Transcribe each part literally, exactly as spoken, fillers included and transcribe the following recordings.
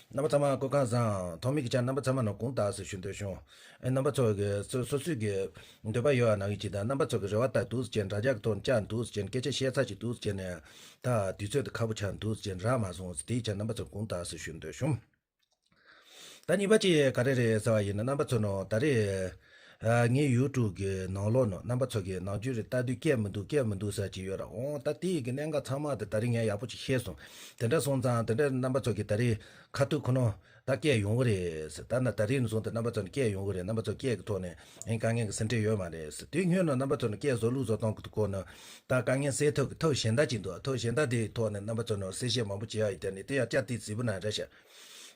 རྣམ་པ་ཚང་མ་སྐུ་ཁམས་བཟང་། ཐོག་མའི་གི་ཆ་རྣམ་པ་ཚང་མ་ནང་དགོངས་དག་ཟེར་ཞུ་འདོད་བྱུང་། ཨེ་རྣམ་པ་ཚོ་གི་སོ་སོ་སོའི་གི་འདོད་པ་ཡོད་པ་ནང་གི་ཅིག་དང་། རྣམ་པ་ཚོ་གི་རེ་བ་ལྟར་འདུག་ཟེར་བྱས། འདྲ་རྒྱག་གི་ཐོག་ནས་བཅར་འདུག་ཟེར་བྱས། སྐད་ཆ་བཤད་ཚར་གཅིག་འདུག་ཟེར་བྱས་ནས། ད་དུས་ཚོད་དེ་ཁག་པོ་ཆགས་འདུག་ཟེར་བྱས་རག་མ་སོང་ཟེར། དེའི་ཆ་རྣམ་པ་ཚོ་དགོངས་དག་ཟེར་ཞུ་འདོད་བྱུང་། ད་གཉིས་པ་ཅིག་ག་རེ་རེད་ཟེར་བ་ཡིན་ན། རྣམ་པ་ཚོ་ནང་ད་རེས་ཨ་ངའི་ཡུ་ཊུབ་གི་ནང་ལོགས་ནང་རྣམ་པ་ཚོ་གི་ནམ་རྒྱུན་རེ་ལྟ་དུས་སྐད་མི་འདུག་སྐད་མི་འདུག་ཟེར་གྱི་ཡོད་ར། འོང་ད་དེ་ཡི་གི་གནད་འགག་ཚང་མ་དེ་ད་རེས་ངས་ཡག་པོ་ཅིག་ཤེས་སོང་། དེ་འདྲ་སོང་ཙང་དེ་འདྲ་རྣམ་པ་ཚོ་གི་ད་རེས་ཁ་ཐུག་ཁོ་ན་ད་སྐད་ཡོང་གི་རེད་ཟེར། ད་ན་ད་རེས་ནས་བཟུང་སྟེ་རྣམ་པ་ཚོ་ནས་སྐད་ཡོང་གི་རེད། རྣམ་པ་ཚོ་སྐད་ཀྱི་ཐོག་ནས་ཨེ་དཀའ་ངལ་གྱི་སེམས་ཁྲལ་ཡོད་མ་རེད་ཟེར། དེ་སྔོན་ནས་རྣམ་པ་ཚོ་ནས་སྐད་བཟོ་ལུགས་བཟོ་སྟངས་ཀྱི་སྐོར་ནས་ད་དཀའ་ངལ་སེལ་ཐབས་ཀྱི་ཐབས་གཞན་དག་ཅིག་འདུག་ཐབས་གཞན་དག་དེའི་ཐོག་ནས་རྣམ་པ་ཚོ་ནས་གསལ་བཤད་མང་པོ་བྱེད་ཡ་ཡིན། དེ་ནས་དེ་ཡང་བསྐྱར་དེ་གཟིགས་པ་ན་རེད་ཤག་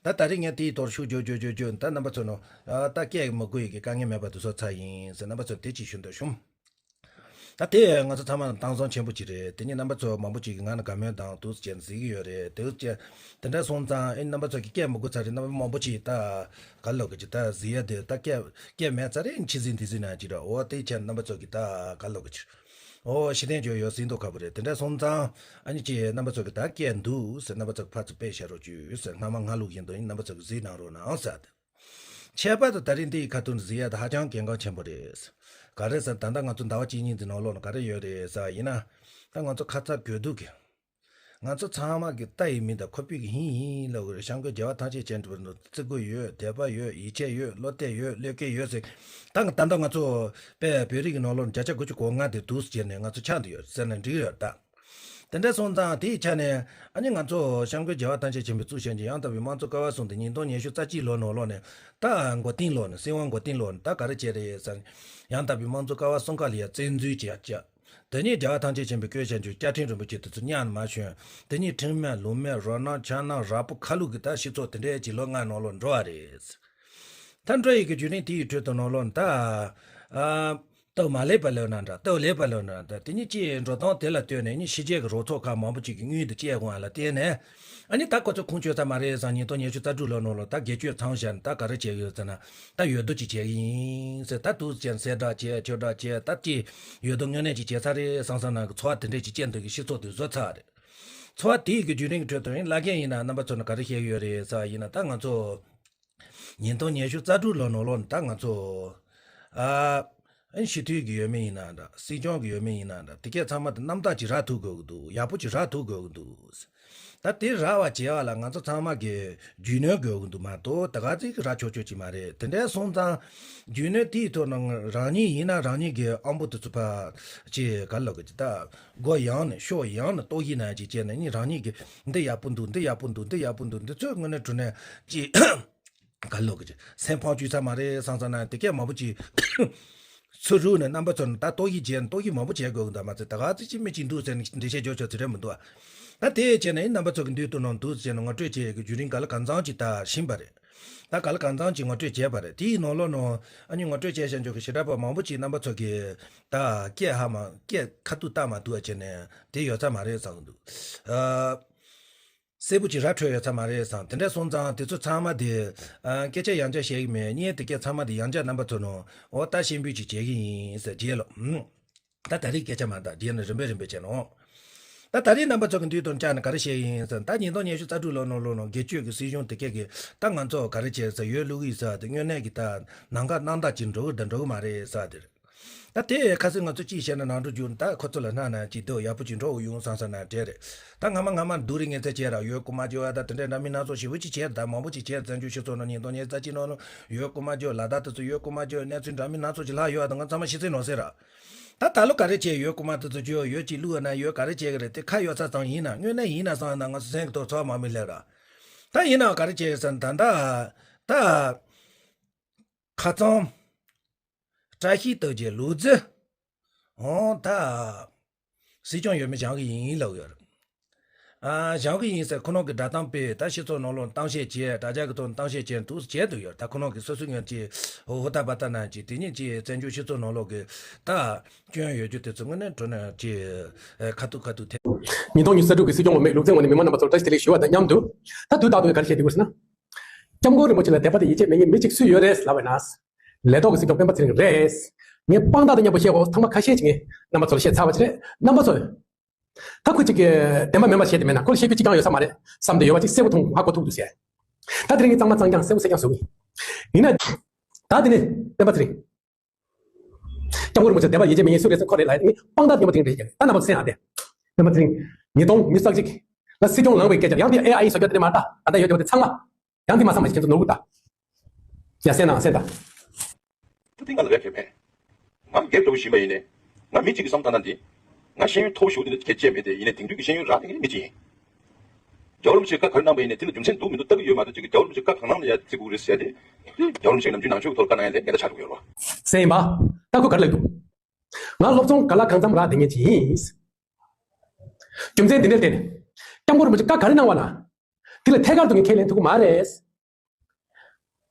ད་ད་རེས་ངས་དེའི་ཐོག་ཤུགས་རྒྱོབ་རྒྱོབ་རྒྱོབ་རྒྱོབ། ད་རྣམ་པ་ཚོ་ནས་ཨ་ད་སྐད་མི་དགོས་ཡི་གི་དཀའ་ངལ་མེད་པ་དུ་བཟོ་ཚར་ཡིན་ཟེར། རྣམ་པ་ཚོ་དེ་ཅིག་ཞུ་འདོད་བྱུང་། ད་དེ་ང་ཚོ་ཚང་མ་ལ་གཏམ་བཟང་ཆེན་པོ་ཅིག་རེད། དེ་ནས་རྣམ་པ་ཚོ་མང་པོ་ཅིག་གིས་ང་ལ་དགའ་མོས་དང་འདུག་ཟེར་གྱི་གཟིགས་ཀྱི་ཡོད་རེད། དེ་ཚོ་དེ་འདྲ་སོང་ཙང་ཨེ་རྣམ་པ་ཚོ་གིས་སྐད་མི་དགོས་ཚར་རེད། རྣམ་པ་མང་པོ་ཅིག་ད་ག་ལོག་གི་ཅིག་ད་གཟིགས་ཡ་དེ་ད་སྐད་སྐད་མེད་ཚར་རེད། ཕྱི་གཟིགས་འདི་གཟིགས་ན་ཅིག་ར། འོ་དེ་ཆ་རྣམ་པ་ཚོ་གིས་ད་ག་ལོག་གི་ཅིག་འོ་ཤེས་ལྡན་ཅོ་ཡོད་ཟིན་ཏོ་ཁ་པོ་རེད། དེ་འདྲ་སོང་ཙང་ཨ་ནི་ཅིག་རྣམ་པ་ཚོ་གིས་ད་སྐད་འདུག་ཟེར། རྣམ་པ་ཚོ་གིས་ཕར་ཚུར་དཔེ་བཤད་རོགས་བྱོས་ཟེར། སྔ་མ་སྔ་ལུགས་བཞིན་དུ་ཨ་ནི་རྣམ་པ་ཚོ་གིས་གཟིགས་གནང་རོགས་གནང་ཟེར། ད་ཁྱད་པར་དུ་ད་རིང་འདི་ཡི་ཁ་ཐུག་ནས་གཟིགས་ཡ་ད་ཧ་ཅང་གལ་འགངས་ཆེན་པོ་རེད། ག་རེ་ཟེར་ན་ད་ལྟ་ང་ཚོ་ཟླ་བ་གཅིག་གཉིས་འདི་ནང་ལོགས་ནས་ག་རེ་ཡོད་རེད་ཟེར་བ་ཡིན་ན། ད་ང་ཚོ་ཁ་ཚ་དགོས་གཏུགས་ཀྱི། ང་ཚོ་ཚང་མ་གི་ལྟ་ཡི་མིང་དང་ཁོག་པའི་གི་ཧིང་ཡིན་ལབ་དགོས་རེད། སྐྱབས་མགོན་རྒྱལ་བ་ཐམས་ཅད་མཁྱེན་པ་ནི་བརྩི་བཀུར་ཡོད། དད་པ་ཡོད། ཡིད་ཆེས་ཡོད། བློ་གཏད་ཡོད། བློས་འཁེལ་ཡོད་ཟེར། ད་ད་ལྟ་ང་ཚོ་དཔེ་བོད་རིགས་ཀྱི་ནང་ལོགས་ནས་བརྒྱ་ཆ་དགུ་བཅུ་གོ་ལྔ་དེ་འདུག་ཟེར་ནས་ང་ཚོ་ཆགས་འདི་ཡོད་ཟེར་ན་འགྲིག་ཡོད་ད། དེ་འདྲ་སོང་ཙང་དེའི་ཆ་ནས་ཨ་ནི་ང་ཚོ་སྐྱབས་མགོན་རྒྱལ་བ་ཐམས་ཅད་མཁྱེན་པས་གཙོ་བྱས་ཀྱི་ཡང་དག་པའི་དམངས་གཙོ་སྐལ་བ་བཟང་དེ་ཉིས་སྟོང་ཉི་ཤུ་རྩ་གཅིག་ལོ་ནང་ལོགས་ནས་ད་མགོ་རྟིང་སློག་ནས། སྲིད་དབང་མགོ་རྟིང་སློག་ནས་ད་ག་རེ་བྱས་རེད་ཟེར་ན། ཡང་དག་པའི་དམངས་གཙོ་སྐལ་བ་གསུམ་ཀ་ལ་ཡ་བཙན་འཛུལ་བྱས་བྱས། དེ་ནས་རྒྱལ་བ་ཐམས་ཅད་མཁྱེན་པས་བཀོད་བཞག་རྒྱུ་བཅའ་ཁྲིམས་རིན་པོ་ཆེ་དེ་ཚོ་གཉའ་ནས་མར་ཞོན། དེ་ནས་ཁྲིམས་མེད་ལུགས་མེད་རོ་སྣང་ཆགས་སྣང་རགས་པོ་ཁ་ལུག་གི་ད་སྤྱི་ཚོགས་དེ་འདྲའི་གི་ལོ་ལྔ་ནང་ལོགས་འགྲོ་བ་རེད། ད་འགྲོ་ཡི་གི་བརྒྱུད་རིམ་དེའི་ཁྲོད་དུ་ནང་ལོགས་ནས་ད། ཨ། སྟབས་མ་ལེགས་པ་ལོས་ན་འདྲ། སྟབས་ལེགས་པ་ལོས་ན་འདྲ། དེ་ནས་ཅིག་འགྲོ་སྟངས་དེ་ལ་ལྟོས་ནས་ནི་ཕྱི་རྒྱལ་གྱི་རོགས་ཚོགས་ཁག་མང་པོ་ཅིག་གིས་དངུལ་དེ་བཅད་དགོས་པ་ལ་བརྟེན་ནས། ཨ་ནི་ད་ཁོ་ཚོ་ཁུངས་བཅོལ་ཚར་མ་རེད་ཟེར། ཉིས་སྟོང་ཉི་ཤུ་རྩ་དྲུག་ལོ་ནང་ལོགས་ད་སྒེར་གཅོད་ཚང་བཞག་ནས་ད་ག་རེ་བྱས་ཡོད་ཟེར་ན། ད་ཡོད་དོ་ཅིག་བྱས་ཡིན་ཟེར། ད་འདུག་ཟེར་གསལ་བསྒྲགས་བྱས། ཆོས་བསྒྲགས་བྱས། ད་ཅིག་ཡོད་དོ་དངོས་གནས་ཅིག་བྱས་ཚར་རེད་བསམ་བསམ་ནང་གི་ཚོར་བ་དེ་འདྲས་ཅིག་སྐྱེ་འདུག་གི། སྤྱི་ཚོགས་དེ་བཟོ་ཚར་རེད། ཚོར་བ་དེའི་གི་བརྒྱུད་རིམ་གྱི་ཁྲོད་དུ་ཡིན་བླ་རྒན་ཡིན་ན་རྣམ་པ་ཚོ་ནས་ག་རེ་བཤད་ཡོད་རེད་ཟེར་བ་ཡིན་ན། ད་ང་ཚོ་ཉིས་སྟོང་ཉི་ཤུ་རྩ་དྲུག་ལོ་ནང་ལོགས་ནས་ད་ང་ཚོ་ཨ་ཨ་ནི་སྤྱི་འཐུས་ཀྱི་ཡོད་མེད་ཡིན་ན་འདྲ། སྲིད་སྐྱོང་གི་ཡོད་མེད་ཡིན་ན་འདྲ། དེ་གས་ཚང་མ་དེ་རྣམ་དག་ཅིག་རག་ཐུབ་དགོས་ཀྱི་འདུག་ཡག་པོ་ཅིག་རག་ཐུབ་དགོས་ཀྱི་འདུག་ད་དེ་རག་པ་བྱེད་པ་ལ་ང་ཚོ་ཚང་མ་གིས་རྒྱུས་ལོན་དགོས་ཀྱི་འདུག་མ་གཏོགས་ད་ག་ཚོད་ཀྱིས་རག་ཆོག་ཆོག་ཅིག་མ་རེད། དེ་འདྲ་སོང་ཙང་རྒྱུས་ལོན་དེའི་ཐོག་ནས་རང་ཉིད་ཡིན་ན་རང་ཉིད་ཀྱི་ཨམ་པོ་དེ་ཚོ་ཕར་ཅིག་ག་ལབ་དགོས་ཀྱི། ད་སྒོ་ཡངས་ནས་ཕྱོགས་ཡངས་ནས་རྟོག་ཞིབ་ནང་ཅིག་བྱས་ནས་ནི་རང་ཉིད་ཀྱི་འདི་ཡག་པོ་འདུག་འདི་ཡག་པོ་འདུག་འདི་ཡག་པོ་འདུག་འདི་ཚོའི་དངོས་གནས་དྲང་གནས་ཅིག་ག་ལབ་དགོས་ཀྱི། སེམས་ཕམ་བཅུག་ཚར་མ་རེད་བསམ་བསམ་ན། དེ་གས་མང་པོ་ཅིག་ཚུར་རུག་ནས་རྣམ་པ་ཚོ་ནས་ད་རྟོག་ཞིབ་བྱས་ནས་རྟོག་ཞིབ་མང་པོ་བྱེད་དགོས་ཀྱི་འདུག་མ་ཚད་ད་ག་ཚོད་ཅིག་མི་གཅིག་འདུག་ཟེར་ནས་འགྲེལ་བཤད་རྒྱག་ཆོག་ཚུལ་རེད་མི་འདུག་ད་དེ་བྱས་ནས་རྣམ་པ་ཚོ་གི་མདུན་དུ་ནང་འདུག་ཟེར་ནས་ངོ་སྤྲོད་བྱེད་ཀྱི་བརྒྱུད་རིམ་ག་ལ་གང་འཚམ་ཅིག་ད་ཕྱིན་པ་རེད། ད་ག་ལ་གང་འཚམ་ཅིག་ངོ་སྤྲོད་བྱས་པ་རེད། དེའི་ནང་ལོགས་ནང་ཨ་ནི་ངོ་སྤྲོད་བྱས་བཞག་རྒྱུ་གི་ཞེ་དྲག་པ་མང་པོ་ཅིག་རྣམ་པ་ཚོ་གིས་ད་སྐད་ཧ་མ་སྐད་ཁ་ཐུག་བལྟ་མ་ཐུབ་པ་བྱས་ནས་དེ་ཡོད་ཚར་མ་རེད་བསམ་གི་འདུག་ཨ། གསལ་པོ་ཅིག་ར་འཕྲོད་ཡོད་ཚར་མ་རེད་བསམ། དེ་འདྲ་སོང་ཙང་དེ་ཚོ་ཚང་མ་དེ་ཨ་སྐད་ཆ་ཡང་བསྐྱར་བཤད་ཀྱི་མེད། ངས་དེ་སྐད་ཚང་མ་དེ་ཡང་བསྐྱར་རྣམ་པ་ཚོ་ནང་འོ་ད་ཤེས་འབུལ་ཅིག་བྱེད་ཀྱི་ཡིན་ཟེར་རྗེས་ལ། ཨུམ། ད་ད་རེས་སྐད་ཆ་མ་འདང་རྗེས་ནས་རིམ་པས་རིམ་པས་བྱས་ནོ། ད་ད་རེས་རྣམ་པ་ཚོ་གི་མདུན་དུ་བཅར་ནས་ག་རེ་བཤད་ཡིན་ཟེར་ན། ད་ཉིས་སྟོང་ཉི་ཤུ་རྩ་དྲུག་ལོ་ནང་ལོ་ནང་སྒེར་གཅོད་ཀྱི་སྲིད་གཞུང་དེ་སྐད་ཀྱི་ད་ང་ཚོ་ག་རེ་བྱས་ཟེར་ཡོད་ལུགས་ཡིན་ཟེར་དེ་དངོས་གནས་ཀྱི་ད་ནང་ཁ་སྣང་དག་ཅིག་འགྲོ་གི་འདུག་འགྲོ་གི་མ་རེད་ཟེར་དེ་རེད། ད་དེ་ཁ་སང་ང་ཚོ་ཅིག་བཤད་ན་ནང་འགྲོ་རྒྱུ་ད་ཁོ་ཚོ་ལ་སྣང་ན་ཅིག་འདུག་ཡག་པོ་ཅིག་འགྲོ་ཡོང་བསམ་བསམ་ན་འདྲ་རེད། ད་སྔ་མ་སྔ་མ་སྡུག་རུ་ངན་ཚད་བྱས་ར་ཡོད་སྐུ་མ་བྱོས་ཨ་ད་དེ་འདྲ་འདྲ་མིན་སྣ་ཚོགས་ཞེ་པོ་ཅིག་བྱས་ད་མང་པོ་ཅིག་བྱས་བཙན་བྱོལ་སྤྱི་ཚོགས་ནང་ཉིས་སྟོང་ཉི་ཤུ་རྩ་གཅིག་ནང་ལ་ཡོད་སྐུ་མ་བྱོས་ལ་ད་དེ་ཚོ་ཡོད་སྐུ་མ་བྱོས་གནས་ཚུལ་འདྲ་མིན་སྣ་ཚོགས་ཅིག་ལྷག་ཡོད་ཨ་ད་ང་ཚང་མ་ཤེས་ཚད་ནོར་སེ་ར། ད་ད་ལོ་ག་རེ་བྱས་ཡོད་སྐུ་མ་དེ་ཚོ་བྱོས་ཡོད་ཅིག་བླུགས་ན་ཡོད་ག་རེ་བྱས་གི་རེད། དེ་ཁ་ཡོད་ས་ཙང་ཡིན་ན་དངོས་གནས་ཡིན་ན་བསམ་ན་ང་ཚོ་སེམས་ཀྱི་ཐོག་ཚོར་བ་མང་མི་སླེབས་ར། ད་ཡིན་ནའང་ག་རེ་བྱས་ཟེར་ན་ད་ད་ད་ཁ་ཚང་བཀྲ་ཤིས་རྡོ་རྗེ་ལུག་རྫི་འོང་ད་སྲིད་སྐྱོང་ཡོད་མེད་སྦྱང་གི་ཡིན་ལབ་ཡོད་རེད། ཨ་སྦྱང་གི་ཡིན་ཟེར་ཁོ་རང་གི་བསྒྲགས་གཏམ་སྤེལ་ད་སྤྱི་ཚོགས་ནང་ལོགས་གཏམ་བཤད་བྱས་དྲ་རྒྱ་གི་ཐོག་གཏམ་བཤད་བྱས་འདུག་བྱས་འདུག་ཡོད། ད་ཁོ་རང་གི་སོ་སོའི་ངོས་ཀྱི་ཧུར་ཐག་པ་ལྟ་ན་ཅིག་དེ་ཉིད་ཀྱི་བཙན་བྱོལ་སྤྱི་ཚོགས་ནང་ལོགས་ཀྱི་ད་སྐྱོན་ཡོད་རྒྱུ་དེ་ཚོ་དངོས་གནས་དྲང་གནས་ཀྱི་ཁ་ཐུག་ཁ་ཐུག་ཐེབས། ཉིས་སྟོང་ཉི་ཤུ་རྩ་དྲུག་གི་སྲིད་སྐྱོང་འོས་མི་ལུག་རྫི་ངོས་ནས་མི་མང་རྣམ་པ་ཚོར་བཀྲ་ཤིས་བདེ་ལེགས་ཞུ་བ་དང་མཉམ་དུ། ད་དུས་རྟག་ཏུ་ག་རེ་བཤད་བསྡད་ཡོད་ཟེར་ན། སྐྱབས་མགོན་རིན་པོ་ཆེ་ལ་དད་པ་དང་ཡིད་ཆེས་མེད་མཁན་མི་གཅིག་སུ་ཡོད་རེད་ལབ་པ་ན། ལས་ཐོག་གི་སྲིད་སྐྱོང་སྤེན་པ་ཚེ་རིང་རེད། ངས་དཔང་རྟགས་དང་མཉམ་པོ་བཤད་དགོས་ཚང་མ་ཁ་ཤས་ཅིག་ངས་རྣམ་པ་ཚོར་བཤད་ཚར་བ་ཅིག་རེད། རྣམ་པ་ཚོས། ད་ཁོ་གཅིག་གིས་བདེན་པ་མིན་པ་བཤད་དེ་མེད་ན་ཁོ་ལ་བཤད་རྒྱུ་གཅིག་ཀྱང་ཡོད་ས་མ་རེད་བསམ་སྟེ་ཡོད་པ་གཅིག་གསལ་པོ་མཐོང་ཧ་གོ་ཐུབ་འདུག་ཟེར། ད་དེ་རིང་གི་གཙང་མ་གཙང་རྐྱང་གསལ་པོ་གསལ་རྐྱང་བཟོ་གི་ཡིན་ན། ད་དེ་ནས་སྤེན་པ་ཚེ་རིང་། སྐྱབས་མགོན་རིན་པོ་ཆེ་དད་པ་ཡིད་ཆེས་མེད་མཁན་སུ་རེད་ཟེར་ཁོ་རེད་ལབ་ཡ་དེ་ངས་དཔང་རྟགས་རྙིང་པ་དེ་རེད་ཀྱི་རེད། ད་རྣམ་པ་གསན་ཨ་དེ། སྤེན་པ་ཚེ་རིང་། ཉིས་སྟོང་ཉི་ཤུ་རྩ་གཅིག་ལ་སྲིད་སྐྱོང་ལངས་པའི་སྐད་ཆ་ཡང་དེ་ཨེ་ཨའི་བཟོ་རྒྱུ་དེ་མ་རེད། ད་ད་ལྟ་ཡོད་རྒྱུ་དེ་ཚང་མ། ཡང་དེ་མ་བསམ་མ་ཞིག་ཁྱེད་ཚོ་ནོར་བུ་ད། ཡ་གསན་དང་གསན་དང་། ཆུ་ཐིག་ང་ལ་བས་ཕེབས་མེད། ང་སྒེར་འདྲ་བོ་ཞིག་མ་ཡིན་ནས། ང་མི་གཅིག་གི་བསམ་བཏང་ན་འདི། ང་ཤེས་ཡོན་མཐོ་བོ་ཞིག་འདི་འདྲ་གལ་ཆེ་མེད་དེ་ཡིན་ནའི་དེང་དུས་ཀྱི་ཤེས་ཡོན་རག་དེ་ངའི་མི་གཅིག་ཡིན། རྒྱལ་བ་རིན་པོ་ཆེ་བཀའ་ག་རེ་གནང་པ་ཡིན་ནའི་དེ་ལ་རྒྱུ་མཚན་འདུག་མི་འདུག་ལྟ་གི་ཡོད་མ་གཏོགས་ཅིག་གི་རྒྱལ་བ་རིན་པོ་ཆེ་བཀའ་གང་གནང་ལ་ཡ་བརྩི་དགོས་རེད་ཟེར་ཏེ། རྒྱལ་བ་རིན་པོ་ཆེ་ནམ་རྒྱུན་ནང་ཆོས་ཀྱི་ཐོག་བཀའ་གནང་ཡ་ལས་ངས་ད་ཆ་འགྲོ་གི་ཡོད་རེད་བ། སེམས་པ། ད་ཁོ་ག་རེ་ལབ་འདུག་ང་སློབ་སྦྱོང་ག་ལ་གང་འཚམ་རག་བསྡད་མཁན་ཅིག་ཡིན། རྒྱུ་མཚན་འདི་འདྲར་བརྟེན་ནས། སྐྱབས་མགོན་རིན་པོ་ཆེ་བཀའ་ག་རེ་གནང་བ་ན། དེ་ལ་ཐད་ཀར་དུ་ངས་ཁས་ལེན་ཐུབ་ཀྱི་མ་རེད།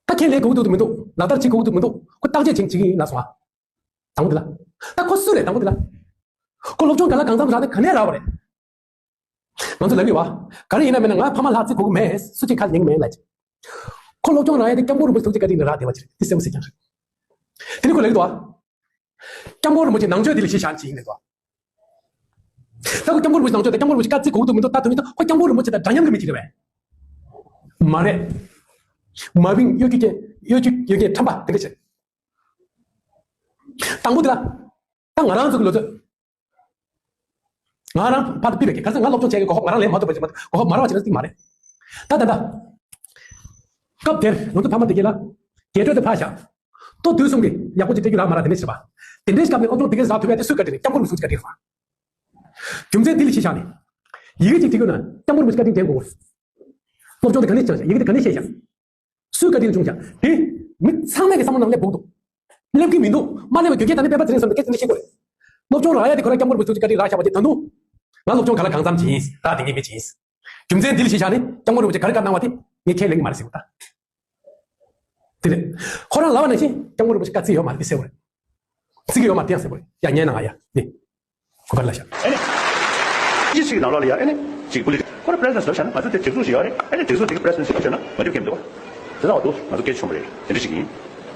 ད་ཁས་ལེན་དགོས་ཀྱི་འདུག་མི་འདུག་ལག་བསྟར་བྱེད་དགོས་ཀྱི་འདུག་མི་འདུག་ཁོ་བརྟག་དཔྱད་བྱེད་ཀྱི་ཡིན་ལབ་སོང་ཨ། དང་པོ་དེ་ལ། ད་ཁོ་སུ་རེད་དང་པོ་དེ་ལ། ཁོ་སློབ་སྦྱོང་ག་ལ་གང་འཚམ་རག་ནས་ག་ནས་རག་པ་རེད། ང་ཚོ་ལབ་ཡོད་བ། ག་རེ་ཡིན་ན་མིན་ན་ང་ཕ་མ་ལ་བརྩི་དགོས་ཀྱི་མེད། སུ་གཅིག་ཁ་ཉན་མེད་ལབ་ཅིག་ཁོ་སློབ་སྦྱོང་རག་ཡ་དེ་སྐྱབས་མགོན་རིན་པོ་ཆེ་ཐུགས་རྗེ་བཀའ་དྲིན་ལ་རག་བསྡད་པ་ཅིག་རེད། དེ་གསལ་པོ་གསལ་རྐྱང་རེད། དེ་ནི་ཁོ་ལབ་ཀྱི་འདུག་བ། སྐྱབས་མགོན་རིན་པོ་ཆེ་ནང་ཆོས་དེ་ལ་གཞི་བཞག་ཅིག་ཡིན་ནས་འདུག་ད་ཁོ་སྐྱབས་མགོན་རིན་པོ་ཆེ་ནང་ཆོས་དང་སྐྱབས་མགོན་རིན་པོ་ཆེ་བཀའ་བརྩི་དགོས་ཀྱི་འདུག་མི་འདུག་ད་དོན་དུ་ཁོ་སྐྱབས་མགོན་རིན་པོ་ཆེ་དང་འདྲ་མཉམ་གྱི་མི་ཅིག་རེད་པས། མ་རེད། མ་བིང་གཡོ་སྒྱུ་ཅན་གཡོ་སྒྱུ་གཡོ་སྒྱུ་ཁྲམ་པ་དེ་འདྲ་བྱེད། དང་པོ་དེ་ལ། ད་ང་རང་ཚོ་གི་ལོ་ཚོད། ང་རང་ཕར་དུ་ཕུད་པའི་གི་ག་ཚོད་ང་སློབ་སྦྱོང་བྱས་གི་གོ་སྐབས་ང་རང་ལེན་མ་ཐུབ་པ་ཅིག་མ་གོ་སྐབས་མ་རག་པ་ཅིག་ན་ཅིག་མ་རེད། ད་ད་ད། སྐབས་དེར་ང་ཚོ་ཕ་མ་དེ་གས་ལ། རྒྱས་སྤྲོས་དེ་ཕར་བཞག་ཏོ་དུས་གསུམ་གྱི་ཡག་པོ་ཅིག་སྤྲད་རྒྱུ་རག་མ་རག་དེ་འདྲས་ཞིག་རེད་པ། དེ་འདྲའི་སྐབས་ནས་སློབ་སྦྱོང་དེ་གས་རག་ཐུབ་ཡ་དེ་སུའི་བཀའ་དྲིན་རེད། སྐྱབས་མགོན་རིན་པོ་ཆེའི་བཀའ་དྲིན་རེད་པ། རྒྱུ་མཚན་འདི་ལ་གཞི་བཞག་ནས། ཡི་གེ་ཅིག་བྲིས་དགོས་ན་སྐྱབས་མགོན་རིན་པོ་ཆེའི་བཀའ་དྲིན་དྲན་དགོས། སློབ་སྦྱོང་དེ་ག་ནས་བྱུང་ཞག་ཡི་གེ་དེ་ག་ནས་ཤེས་ཞག་སུའི་བཀའ་དྲིན་བྱུང་ཞག་དེ་མི་ཚང་མས་ཀྱི་བསམ་བློ་ནང་སླེབས་དགོས་འདུག་སླེབས་ཀྱི་མི་འདུག་མ་སླེབས་པའི་རྒྱུ་རྐྱེན་ད་ནི་སྤེན་པ་ཚེ་རིང་བསམ་ནས་སྐད་ཆ་འདི་བཤད་དགོས་རེད། སློབ་སྦྱོང་རག་ཡ་དེ་ཁོ་རང་སྐྱབས་མགོན་རིན་པོ་ཆེའི་བཀའ་དྲིན་རག་བཞག་པ་ཅིག་ད་དུང་། ང་སློབ་སྦྱོང་ག་ལ་གང་འཚམ་བྱས་ཡིན་རག་དེ་ངའི་མི་བྱས་ཡིན། རྒྱུ་མཚན་འདི་ལ་གཞི་བཞག་ནས་སྐྱབས་མགོན་རིན་པོ་ཆེ་ག་རེ་བཀའ་གནང་བ་དེ་ངས་ཁས་ལེན་གྱི་མ་རེད་ཟེར་བ་ད། དེ་རེད། ཁོ་རང་ལབ་པ་ནང་བཞིན་སྐྱབས་མགོན་རིན་པོ་ཆེ་བཀའ་བརྩི་ཡོད་མ་རེད་དེ་གསལ་པོ་རེད། བརྩི་གི་ཡོད་མ་རེད་དེ་ཡང་གསལ་པོ་རེད། ཡ་ཉན་ན་ང་ཡ་ནི། གོ་བར་ལ་བཞག་ཨེ་ནི། ཅི་ཞིག་ནང་ལོགས་ལ་ཡ་ཨེ་ནི། ཅིག་པུ་ལི་ཁོ་ར་པི་རེ་སི་ཌེན་ཊི་ལབ་བྱས་ན་ང་ཚོ་དེ་སྒྲིག་འཛུགས་ཤིག་ཡོད་རེད། ཨེ་ནི་སྒྲིག་འཛུགས་དེ་གི་པི་རེ་སི་ཌེན་ཊི་ལབ་བྱས་ན་ང་ཚོ་སྐད་མི་འདུག་བ། དེ་ལ་འོ་དུ་ང་ཚོ་སྐད་ཆ་བྱུང་བ་རེད། དེ་འདྲ་ཞིག་ཡིན།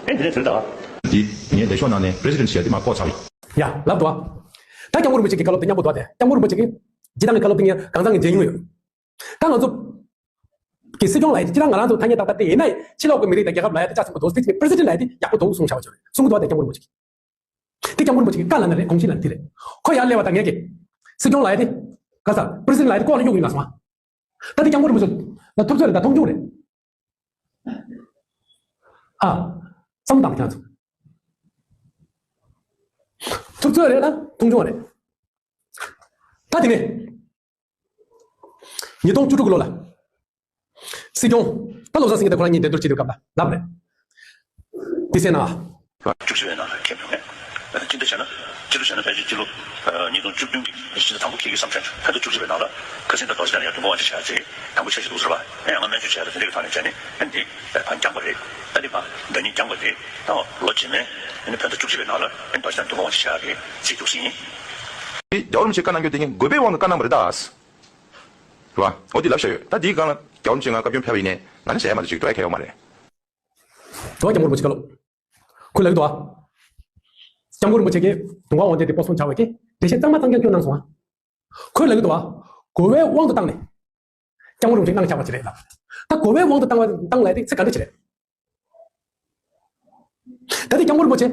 ཨེ་འདི་ནས་དེ་ལྟ། འདི་ངས་ལས་ཤོག་ནང་ནས་པི་རེ་སི་ཌེན་ཊི་ཞིག་ཡ་དེ་མ་བཀོག་ཚར་བ་ཡིན། ཡ་ལབ་འདུག་བ། ད་སྐྱབས་མགོན་རིན་པོ་ཆེ་གི་བཀའ་སློབ་དེ་མཉམ་པོ་འདུག་བ། དེ་སྐྱབས་མགོན་རིན་པོ་ཆེ་གི་སྤྱི་བཏང་གི་བཀའ་སློབ་དེ་ངས་གང་ཚང་གི་མཇལ་མྱོང་ཡོད། ད་ང་ཚོ་གི་སྲིད་སྐྱོང་ལགས་ཡིན་སྤྱིར་ང་རང་ཚོ་ཐ་སྙད་ཏག་ཏག་དེ་ཡིན་ན་ཕྱི་ལོགས་ཀྱི་མི་རིགས་དང་རྒྱལ་ཁབ་ལ་ཡ་དེ་ལྕགས་ཟིན་པོ་འདུག་སྲིད་སྤྱི་པི་རེ་སི་ཌེན་ཊི་ལགས་དེ་ཡག་པོ་འདུག་གསུང་བྱ་བ་ཅིག་རེད། གསུང་གི་འདུག་བ། དེ་སྐྱབས་མགོན་རིན་པོ་ཆེ་གི་བཀའ་ལ་ན་རེད། དགོངས་གཞི་ལ་དེ་རེད། ཁོ་ཡར་སླེབས་པ་དང་ངས་ཀྱི་སྲིད་སྐྱོང་ལགས་དེ་ག་ས་པི་རེ་སི་ཌེན་ཊི་ལགས་དེ་ལྐོག་ལ་གཡུག་གཡུག་ལ་སོང་བ། ད་དེ་སྐྱབས་མགོན་རིན་པོ་ཆེ་ལ་ཐུབ་ཚོད་རེད། ད་མཐོང་ཆུང་རེད། ཨ། བསམ་བཏང་ཁྱེད་ཚོ། ཐུབ་ཚོད་རེད་ལ་མཐོང་ཆུང་རེད། ད་དེ་ནས། ཉིས་སྟོང་བཅུ་དྲུག་ལོ་ལ། སྲིད་སྐྱོང་། ད་བློ་བཟང་སེང་གེ་དང་ཁོ་རང་གཉིས་འགྲན་བསྡུར་བྱེད་དུས་སྐབས་ལ་ལབ་རེད། དེ་གསན་ན། བཅུ་གཅིག་པའི་ནང་ལ་ཁེབས་ཡོང་ངས། སྤྱི་འདྲ་བྱས་ན། སྤྱི་འདྲ་བྱས་ན་ཕལ་ཆེར་སྤྱི་ལོ། ཉིས་སྟོང་བཅུ་བདུན་གྱི་སྤྱི་ཟླ་དང་པོ་འཁེལ་གྱི་བསམ་འཆར་ཕན་ཐོགས་བཅུ་གཅིག་པའི་ནང་ལ་ཁ་སང་ད་དོག་ཅིག་ཡང་དུས་འཁོར་དབང་ཆེ་བྱས་ཚེ་དང་པོ་ཆེ་ཞིག་འདུག་ཟེར་བ། ཡང་ང་སྨན་བཅོས་བྱས་ད་དེ་འདྲ་གི་ཐོག་ནས་བྱས་ནས་ཨ་འདི་ཕར་འགྱངས་པ་རེད། ཨ་འདི་ཕར་ཟླ་ཉིན་འགྱངས་པ་རེད། ད་ལོ་རྗེས་མའི་ཨ་ནི་ཕན་ཐོགས་བཅུ་གཅིག་པའི་ནང་ལ་ཨ་ནི་དོག་ཅིག་ཡང་དུས་འཁོར་དབང་ཆེ་བྱས་རེད་ཅེས་འདུག་ཟེར་ཡིན། དེ་རྒྱལ་བ་རིན་པོ་ཆེས་བཀའ་གནང་རྒྱུ་དེ་ངས་དགོས་པའི་དབང་དུ་བཀའ་གནང་བ་རེད་ད། རེད་བ། འོ་དེ་ལབ་བཞག་ཡོད། ད་དེའི་སྒང་ལ་རྒྱལ་བ་རིན་པོ་ཆེ་ང་བཀའ་བཀྱོན་ཕེབས་པ་ཡིན་ནའི་ང་ནི་བྱས་མ་ཐག་ཅིག་འགྲོ་ཡ་གལ་ཡོད་མ་རེད། འགྲོ་བ་སྐྱབས་མགོན་རིན་པོ་ཆེ་བཀའ་སློབ། ཁོས་ལབ་ཀྱི་འདུག་བ། སྐྱབས་མགོན་རིན་པོ་ཆེ་གིས་དུང་དཀར་དབང་ཆེན་དེ་སྤོ་སོང་བྱ་བའི་གི་འགྲེལ་བཤད་གཙང་མ་གཙང་རྐྱང་སྐྱོན་གནང་སོང་བ། ཁོས་ལབ་ཀྱི་འདུག་བ། དགོས་པའི་དབང་དུ་བཏང་ནས། སྐྱབས་མགོན་རིན་པོ་ཆེ་གནང་བཞག་པ་ཅིག་རེད་ལ། ད་དགོས་པའི་དབང་དུ་བཏང་བ་བཏང་ལབ་དེ་ཚིག་ག་འདྲ་ཅིག་རེད། ད་དེ་སྐྱབས་མགོན་རིན་པོ་ཆེ་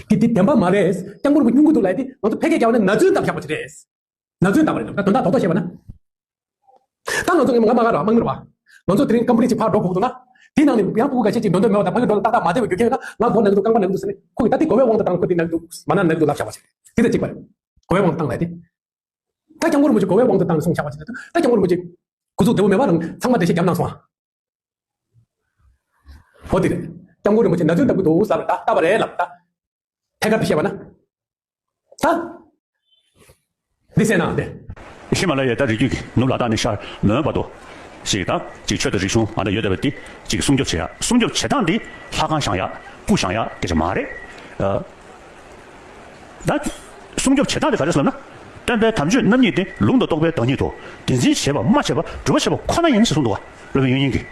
གིས་འདི་བདེན་པ་མ་རེད། སྐྱབས་མགོན་རིན་པོ་ཆེ་སྙུང་གི་འདུག་ལབ་དེ་ང་ཚོ་ཕལ་སྐད་རྒྱག་པ་ན་ན་ཚོད་བཏབ་བཞག་པ་ཅིག་རེད། ན་ཚོད་བཏབ་པ་རེད་འདུག་ད་དོན་དག་རྡོག་རྡོག་བཤད་པ་ན། ད་ང་ཚོ་ང་མ་ག་ར་དམག་མི་རེད་བ། ང་ཚོ་དེ་རིང་ཀམ་པ་ནི་ཅིག་ཕར་འགྲོ་དགོས་འདུག་ན། དེ་ནང་ནས་ཡང་ཕྲུ་གུ་འགའ་ཤས་ཅིག་འགྲོ་འདོད་མེད་པ་དང་ཕ་གི་འགྲོ་ལ་ཏག་ཏག་མ་བདེ་བའི་རྒྱུ་རྐྱེན་ཡོད་ན་ང་འགོ་ན་གི་འདུག་རྐང་པ་ན་གི་འདུག་ཟེར་ནས་ཁོ་གིས་ད་དེ་དགོས་པའི་དབང་དུ་བཏང་ཁོ་དེ་ན་གི་འདུག་མ་ན་ན་གི་འདུག་ལབ་བཞག་པ་ཞིག་རེད། དེ་ད་གཅིག་པ་རེད། དགོས་པའི་དབང་དུ་བཏང་ལབ་དེ། ད་སྐྱབས་མགོན་རིན་པོ་ཆེ་དགོས་པའི་དབང་དུ་བཏང་ནས་གསུངས་བཞག་པ་ཞིག་རེད། ད་སྐྱབས་མགོན་རིན་པོ་ཆེ་སྐུ་གཟུགས་བདེ་པོ་མེད་པ་རང་ཚང་མ་འགྲེལ་བཤད་བརྒྱབ་གནང་སོང་ཨ། འོ་དེ་རེད། སྐྱབས་མགོན་རིན་པོ་ཆེ་ན་ཚོད་ལྟ་བུ་འདུག་ཟེར་བ་ད་ལྟ་བ་རེད་ལབ་ད། ཐད་ཀར་དུ་བཤད་པ་ན། ད། འདི་གསན་ན་དེ། ཧི་མ་ལ་ཡའི་ད་རི་རྒྱུད་ཀྱི་ནུབ་ལ་དྭགས་ནས་ཤར་མོན་བར་དུ། ཞིག་ད་ཅིག་ཆོས་དང་རིག་གཞུང་ཨ་ད་ཡོད་བསྡད་པ་འདི་ཅིག་སྲུང་སྐྱོབ་བྱེད་ཡ། སྲུང་སྐྱོབ་བྱེད་སྟངས་འདི་ལྷ་ཁང་བཞེངས་ཡ་སྐུ་བཞེངས་ཡ་སྐད་ཆ་མ་རེད། ཨ། ད། སྲུང་སྐྱོབ་བྱེད་སྟངས་དེ་ག་རེ་ཟེར་ལབ་ན། སྟོན་པའི་དམ་ཆོས་རྣམ་གཉིས་ཏེ། ལུང་དང་རྟོགས་པའི་བདག་ཉིད་དོ། དེ་འཛིན་བྱེད་པ་སྨྲ་བྱེད་པ་སྒྲུབ་པ་བྱེད་པ་ཁོ་ན་ཡིན་ཞེས་གསུངས་འདུག་བ། སློབ་དཔོན་དབྱིག་གཉེན་གྱིས།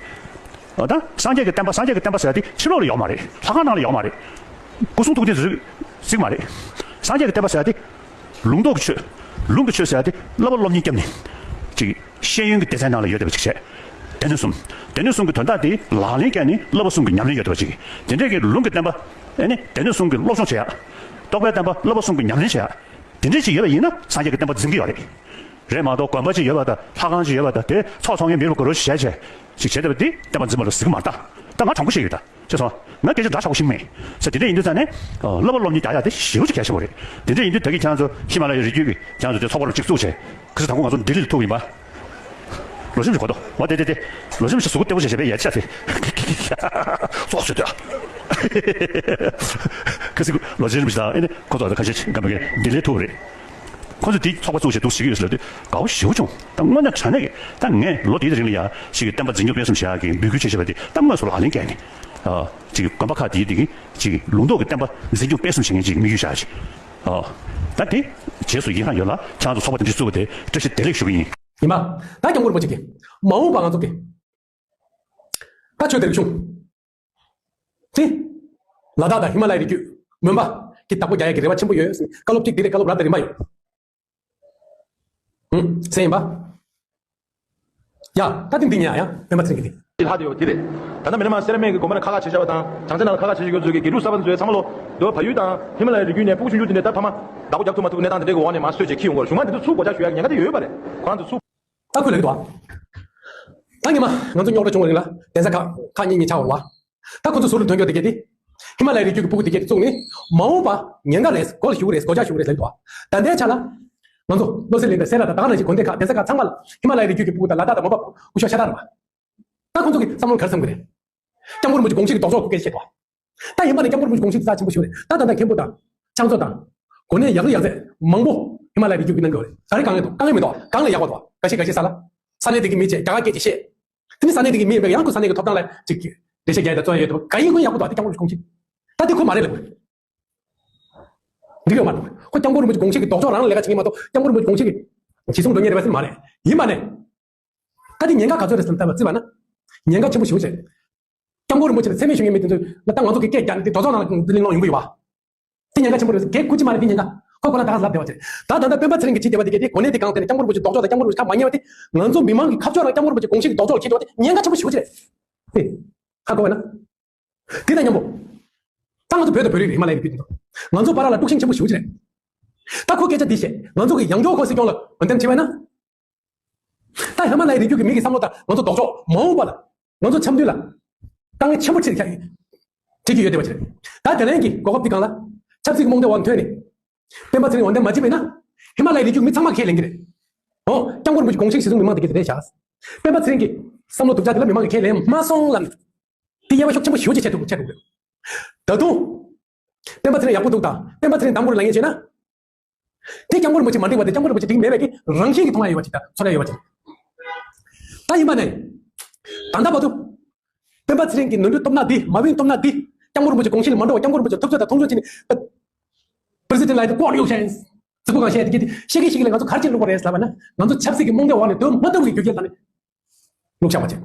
ཨ་ད། སངས་རྒྱས་ཀྱི་བསྟན་པ་སངས་རྒྱས་ཀྱི་བསྟན་པ་ཟེར་ཡ་དེ་ཕྱི་ལོགས་ལ་ཡོད་མ་རེད། ལྷ་ཁང་ནང་ལ་ཡོད་མ་རེད། སྐུ་གསུང་ཐུགས་རྟེན་ཟེར་ཟིག་མ་རེད། སངས་རྒྱས་ཀྱི་བསྟན་པ་ཟེར་ཡ་དེ། ལུང་རྟོགས་ཀྱི་ཆོས། ལུང་གི་ཆོས་ཟེར་ཡ་དེ་བསླབ་པ་སློབ་གཉེར་བརྒྱབ་ནས། ཅིག་ཤེས་ཡོན་གྱི་སྡེ་ཚན་ནང་ལ་ཡོད་བསྡད་པ་ཅིག་བྱས། སྡེ་སྣོད་གསུམ། སྡེ་སྣོད་གསུམ་གྱི་དོན་དག་དེ་ལག་ལེན་བཀལ་ནས་བསླབ་པ་གསུམ་གྱི་ཉམས་ལེན་ཡོད་བསྡད་པ་ཅིག་དེ་འདྲས་ཀྱི་ལུང་གི་བསྟན་པ། ཨེ་ནི་སྡེ་སྣོད་གསུམ་གྱི་སློབ་སྦྱོང་བྱེད་ཡ། རྟོགས་པའི་བསྟན་པ་བསླབ་པ་གསུམ་གྱི་ཉམས་ལེན་བྱེད་ཡ། དེ་འདྲས་ཅིག་ཡོད་པ་ཡིན་ན་སངས་རྒྱས་ཀྱི་བསྟན་པ་འཛིན་གྱི་ཡོད་རེད། རེད་མ་གཏོགས་དགོན་པ་ཅིག་ཡོད་པ་དང་ལྷ་ཁང་ཅིག་ཡོད་པ་དང་དེ་ཚོགས་ཚོགས་མཁན་མི་རུ་དགོས་རོགས་བྱས་བྱས་ཅིག་བྱས་བསྡད་པ་འདི་བསྟན་པ་འཛིན་པ་ལ་གཟིགས་མ་རེད་ད། ད་ང་དྲང་པོ་བཤད་ཡོད་ད། ཤེས་སོང་། ང་སྐད་ཆ་འདྲ་ཆགས་པོ་ཤིག་མེད་ཟེར། དེ་འདྲ་ཡིན་དུས་ཙང་ནས་ཨ། བསླབ་པ་སློབ་གཉེར་རྒྱག་ཡག་དེ་ཞེ་པོ་ཅིག་གལ་ཆེན་པོ་རེད། དེ་འདྲ་ཡིན་དུས་ད་གིན་ཁྱེད་རང་ཚོ་ཧི་མ་ལ་ཡའི་རི་རྒྱུད་ཀྱི་ཁྱེད་རང་ཚོ་དེ་ཚོགས་པ་རུ་གཅིག་བཙུགས་བྱས། ཁ་སང་དང་པོ་ང་ཚོ་ལྡི་ལི་ལ་ཐུག་ཡིན་པ། ལོ་གཞོན་ཅིག་གོ་དོ། འོ་དེ་དེ་དེ། ལོ་གཞོན་ཅིག་གཟུགས་པོ་བརྟན་པོ་བྱས་བྱས་པས་ཡ་ཆ་དེ། ཙོག་ཟེར་དུས། ཁ་སང་ལོ་གཞོན་ཅིག་དང་ཨེ་ནི་ཁོ་ཚོ་ཁ་ཤས་ཅིག་སྐམ་པའི་ལྡི་ལི་ལ་ཐུག་རེད། ཁོ་ཚོ་དེ་ཚོགས་པ་བཙུགས་བྱས་འདུག་ཟེར་གྱི་ཡོད་ཟེར་ལབ་དུས་དགའ་པོ་ཞེ་པོ་བྱུང་། ད་དངོས་གནས་དྲང་གནས་ཀྱི་ད་ངས་ལོ་དེའི་རིང་ལ་ཡ་ཅིག་གི་བསྟན་པ་འཛིན་སྐྱོང་སྤེལ་གསུམ་བྱེད་ཡག་གི་འབོད་སྐུལ་བྱས་བྱས་པ་དེ་ད་དངོས་སུ་ལག་ལེན་བཀལ་ནས། ཨ། ཅིག་གི་དགོན་པ་ཁག་དེའི་དེ་གི་ཅིག་ལུང་རྟོགས་ཀྱི་བསྟན་པ་འཛིན་སྐྱོང་སྤེལ་གསུམ་བྱེད་མཁན་ཅིག་དམིགས་ཡུལ་བཞག་ཅིག་ཨ། ད་དེ་རྗེས་སུ་ཡིད་ཁ་ཡོད་ལ་ཁྱེད་རང་ཚོ་ཚོགས་པ་དེ་འདྲ་བཙུགས་པ་དེ་བཀྲ་ཤིས་བདེ་ལེགས་ཞུ་གི་ཡིན། ཡིན་པ། ད་སྐྱབས་མགོན་རིན་པོ་ཆེ་གིས་མ་འོངས་པ་ང་ཚོ་གི་ད་ཆོས་དེ་རིག་གཞུང་དེ་ལ་དྭགས་དང་ཧི་མ་ལ་ཡའི་རི་རྒྱུད་མོན་པ་གི་བདག་པོ་རྒྱག་ཡག་གི་རེ་བ་ཆེན་པོ་ཡོད། བཀའ་སློབ་གཅིག་འདི་རེད། བཀའ་སློབ་རབ་དང་རིམ་པ་ཡོད། ཧུམ། ཟེར་ཡིན་པ། ཡ། ད་ཐེངས་འདི་ཉན་ཡ། ཡ། སྤེན་པ་ཚེ་རིང་གིས་འདི། ལྷ་དེ་ཡོད་དེ་རེད། ད་ལྟ་མི་ལ་མ་སེ་ར་སྨད་ཀྱི་དགོན་པ་ནང་ཁ་ཁ་བྱེད་བྱ་བ་དང་བྱང་རྩེ་ནང་ལ་ཁ་ཁ་བྱེད་བྱེད་ཀྱི་ཚོས་ཀྱི་དགེ་ཕྲུག་གསར་པ་ཚོས་ཚང་མ་ལོ། འདི་བ་བལ་ཡུལ་དང་ཧི་མ་ལ་ཡའི་རི་རྒྱུད་ནས་སྤུ་གུ་ཆུང་ཆུང་དེ་འདྲས་ད་ཕ་མ་བདག་པོ་རྒྱག་ཐུབ་མ་ཐུབ་གནས་སྟངས་དེ་འདྲས་ཀྱི་འོག་ནས་མར་གསོད་བྱས་ཁྱེར་ཡོང་གི་རེད། གཞུང་མང་དེ་ཚོ་ཚུར་སྒོ་ལྕགས་གཞུ་ཡག་ཉེན་ཁ་དེ་ཡོད་པ་རེད། ཁོ་རང་ཚོ་ཚུར། ད་ཁུལ་ལ་གི་འདུག་ཨ། ད་ཉི་མ་ང་ཚོ་རྙོག་དྲ་བྱུང་བ་རིང་ལ་གདན་ས་ཁག་ཁག་གཉིས་གཉིས་ཆགས་པ་རེད་བ། ད་ཁོ་ཚོ་ཟུར་དུ་ཐོན་རྒྱུ་དེ་གས་དེ། ཧི་མ་ལ་ཡའི་རི་རྒྱུད་ཀྱི་སྤུ་གུ་དེ་གས་དེ་བཙུགས་ནས་མ་འོངས་པ་ཉེན་ཁ་རེད། སྒོ་ལ་ཞུགས་རེད། སྒོ་ལྕགས་ཞུགས་རེད་ཟེར་འདུག་ད་ལྟའི་ཆ་ལ། ང་ཚོ་བློ་གསལ་གླིང་དང་སེ་ར་དང་ད་ག་ནང་བཞིན་དགོན་སྡེ་ཁག་གདན་ས་ཁག་ཚང་མ་ལ་ཧི་མ་ལ་ཡའི་རི་རྒྱུད་ཀྱི་སྤུ་གུ་དང་ལ་དྭགས་དང་མོན་པ་སྐུ་ཞབས་ཤ་སྟག་རེད་པ། ད་ཁོང་ཚོ་གི་བསམ་བློ་ག་རེ་བསམ་གི་རེད། སྐྱབས་མགོན་རིན་པོ་ཆེ་དགོངས་གཞི་གི་ལྡོག་ཕྱོགས་སྐོར་སྐད་ཆ་བཤད་དོ། ད་ཡིན་པ་ནས་སྐྱབས་མགོན་རིན་པོ་ཆེ་གི་རྩ་ཆེན་པོ་ཞིག་རེད། ད་ད་ལྟ་མཁན་པོ་དང་། ཕྱག་མཛོད་དང་། གོ་གནས་ཡག་ལ་ཡག་ཚད་མང་པོ་ཧི་མ་ལ་ཡའི་རི་རྒྱུད་ཀྱི་གནང་གི་རེད། ག་རེ་དཀའ་ངལ་འདུག་དཀའ་ངལ་མི་འདུག་དཀའ་ངལ་ཡག་པོ་འདུག་ག་ཤེད་ག་ཤེད་ས་ལ། ས་གནས་དེ་གི་མི་བྱས་རྒྱ་གར་སྐད་ཅིག་བཤད། དེ་ནི་ས་གནས་དེ་གི་མི་ཡིན་པས་ཡང་ཁོ་ས་གནས་ཀྱི་ཐོབ་ཐང་ལ་ཅིག་འགྲེལ་བཤད་རྒྱག་ཡ་དང་རྩོད་ཡ་ཡོད་དུས་ག་ཡིན་ཁོ་ཡག་པོ་འདུག་དེ་སྐྱབས་མགོན་རིན་པོ་ཆེ་དགོངས་གཞི། ད་དེ་ཁོ་མ་རེད་ལབ་དགོས། འདི་ཡོད་མ་རེད། ཁོ་སྐྱབས་མགོན་རིན་པོ་ཆེ་དགོངས་གཞི་གི་ལྡོག་ཕྱོགས་རང་ལ་ལས་ཀ་བྱེད་ཀྱི་མ་གཏོགས་སྐྱབས་མགོན་རིན་པོ་ཆེ་དགོངས་གཞི་གི་གཞི་བཟུང་འགྲོ་མཁན་རེད་པ་སེམས་མ་རེད། ཡིན་པ་ནས། ད་དེ་ཉེན་ཁ་ག་ཚོད་རེད་ཟེར་ན་ལྟ་བ་བརྩིས་པ་ན། ཉེན་ཁ་ཆེན་པོ་ཞེ་པོ་ཅིག་སྐྱབས་མགོན་རིན་པོ་ཆེ་ལ་མཚན་སྨད་ཞུ་མཁན་མི་དེ་ཚོས་ལ་ད་ང་ཚོ་གི་སྐད་རྒྱག་འདི་ལྡོག་ཕྱོགས་ནང་ལ་གླེང་སློང་ཡོང་གི་ཡོད་པ། དེ་ཉེན་ཁ་ཆེན་པོ་རེད། གལ་ཁུ་ཅི་མ་རེད་དེ་ཉེན་ཁ། ཁོ་ཁོ་ན་ད་ག་ལབ་བསྡད་པ་ཅིག་ད་ད་ལྟ་སྤེན་པ་ཚེ་རིང་གིས་བྱེད་བསྡད་པ་དེ་གལ་ཏེ་གོ་གནས་དེ་གང་དེ་ནས་སྐྱབས་མགོན་རིན་པོ་ཆེ་ལྡོག་ཕྱོགས་དང་སྐྱབས་མགོན་རིན་པོ་ཆེ་ཁ་མ་ཉན་པ་དེ་ང་ཚོ་མི་མང་གི་ཁ་ཕྱོགས་རང་སྐྱབས་མགོན་རིན་པོ་ཆེ་དགོངས་གཞི་གི་ལྡོག་ཕྱོགས་ལ་ཁྱེར་བ་དེ་ཉེན་ཁ་ཆེན་པོ་ཞེ་པོ་ཅིག་རེད། དེ། ཧ་གོ་བས་ན། དེ་དང་མཉམ་པོ། ད་ང་ཚོ་བོད་དང་བོད་རིགས་རེད། ཧི་མ་ལ་ཡའི་རི་རྒྱུད་འདི་དང་། ང་ཚོ་བར་ལ་དཀྲུག་ཤིང་ཆེན་པོ་ཞེ་པོ་ཅིག་རེད། ད་ཁོ་སྐད་ཆ་འདི་བཤད། ང་ཚོ་གི་ཡང་སྐྱར་ཁོ་སྲིད་སྐྱོང་ལ་འོས་འདེམས་བྱེད་པ་ན། ད་ཧི་མ་ལ་ཡའི་རི་རྒྱུད་ཀྱི་མི་གི་བསམ་བློ་དང་ང་ཚོ་ལྡོག་ཕྱོགས་མ་འོངས་པ་ལ། ང་ཚོ་འཆམ་མཐུན་ལ། དཀའ་ངལ་ཆེན་པོ་ཆེ་འཕྲད་ཀྱི་ཡོད་བསྡད་པ་ཅིག་རེད། ད་དེ་རིང་གི་གོ་སྐབས་འདི་སྒང་ལ། ཆབ་སྲིད་ཀྱི་རྨོངས་དད་འོག་ལ་ཐོན་ནས། སྤེན་པ་ཚེ་རིང་འོས་འདེམས་མ་བྱས་པ་ཡིན་ན། ཧི་མ་ལ་ཡའི་རི་རྒྱུད་མི་ཚང་མ་ཁས་ལེན་གྱི་རེད། འོ། སྐྱབས་མགོན་རིན་པོ་ཆེ་དགོངས་གཞི་གཞི་བཟུང་མི་མང་དེ་གས་དེ་རེད་བཞག་སྤེན་པ་ཚེ་རིང་གི་བསམ་བློ་སྡུག་ཅག་དེ་ལ་མི་མང་གིས་ཁས་ལེན་མ་སོང་ལབ་ནས། དེ་དབྱེ་བ་ཤུགས་ཆེན་པོ་ཞེ་པོ་ཅིག་ཕྱེ་འདུག་ཕྱེ་འདུག་ད་དུང་། སྤེན་པ་ཚེ་རིང་ཡག་པོ་འདུག་དང་སྤེན་པ་ཚེ་རིང་དང་པོར་ལངས་ཡས་བྱས་ན། དེ་སྐྱབས་མགོན་རིན་པོ་ཆེ་མ་འགྲིག་པ་དེ་སྐྱབས་མགོན་རིན་པོ་ཆེ་འགྲིག་མེད་པའི་གི་རང་བཞིན་གྱི་མཐོང་ཡ་ཡོད་པ་ཅིག་དང་ཚོར་ཡ་ཡོད་པ་ཅིག་ད་ཡིན་པ་ནས། ད་ལྟ་བར་དུ། སྤེན་པ་ཚེ་རིང་གི་ནོར་འཁྲུལ་སྟོབས་ན་འདི་མ་བུན་སྟོབས་ན་འདི་སྐྱབས་མགོན་རིན་པོ་ཆེ་དགོངས་གཞི་ལ་མ་འགྲོ་བ་སྐྱབས་མགོན་རིན་པོ་ཆེ་ཐུབ་ཚོད་དང་མཐོང་ཆོས་བྱས་ནས། President like the God you chance རྫིག་པོ་གང་བཤད་དེ་གི་ཤེས་ཀྱི་ཤེས་ཀྱི་ལས་ང་ཚོ་གར་ཅིག་བླུགས་པ་རེད་ལབ་པ་ན་ང་ཚོ་ཆབ་སྲིད་ཀྱི་རྨོངས་དད་འོག་ནས་དོན་མ་ཐུབ་ཀྱི་རྒྱུ་རྐྱེན་ལ་ནི་བླུགས་བཞག་པ་ཅིག་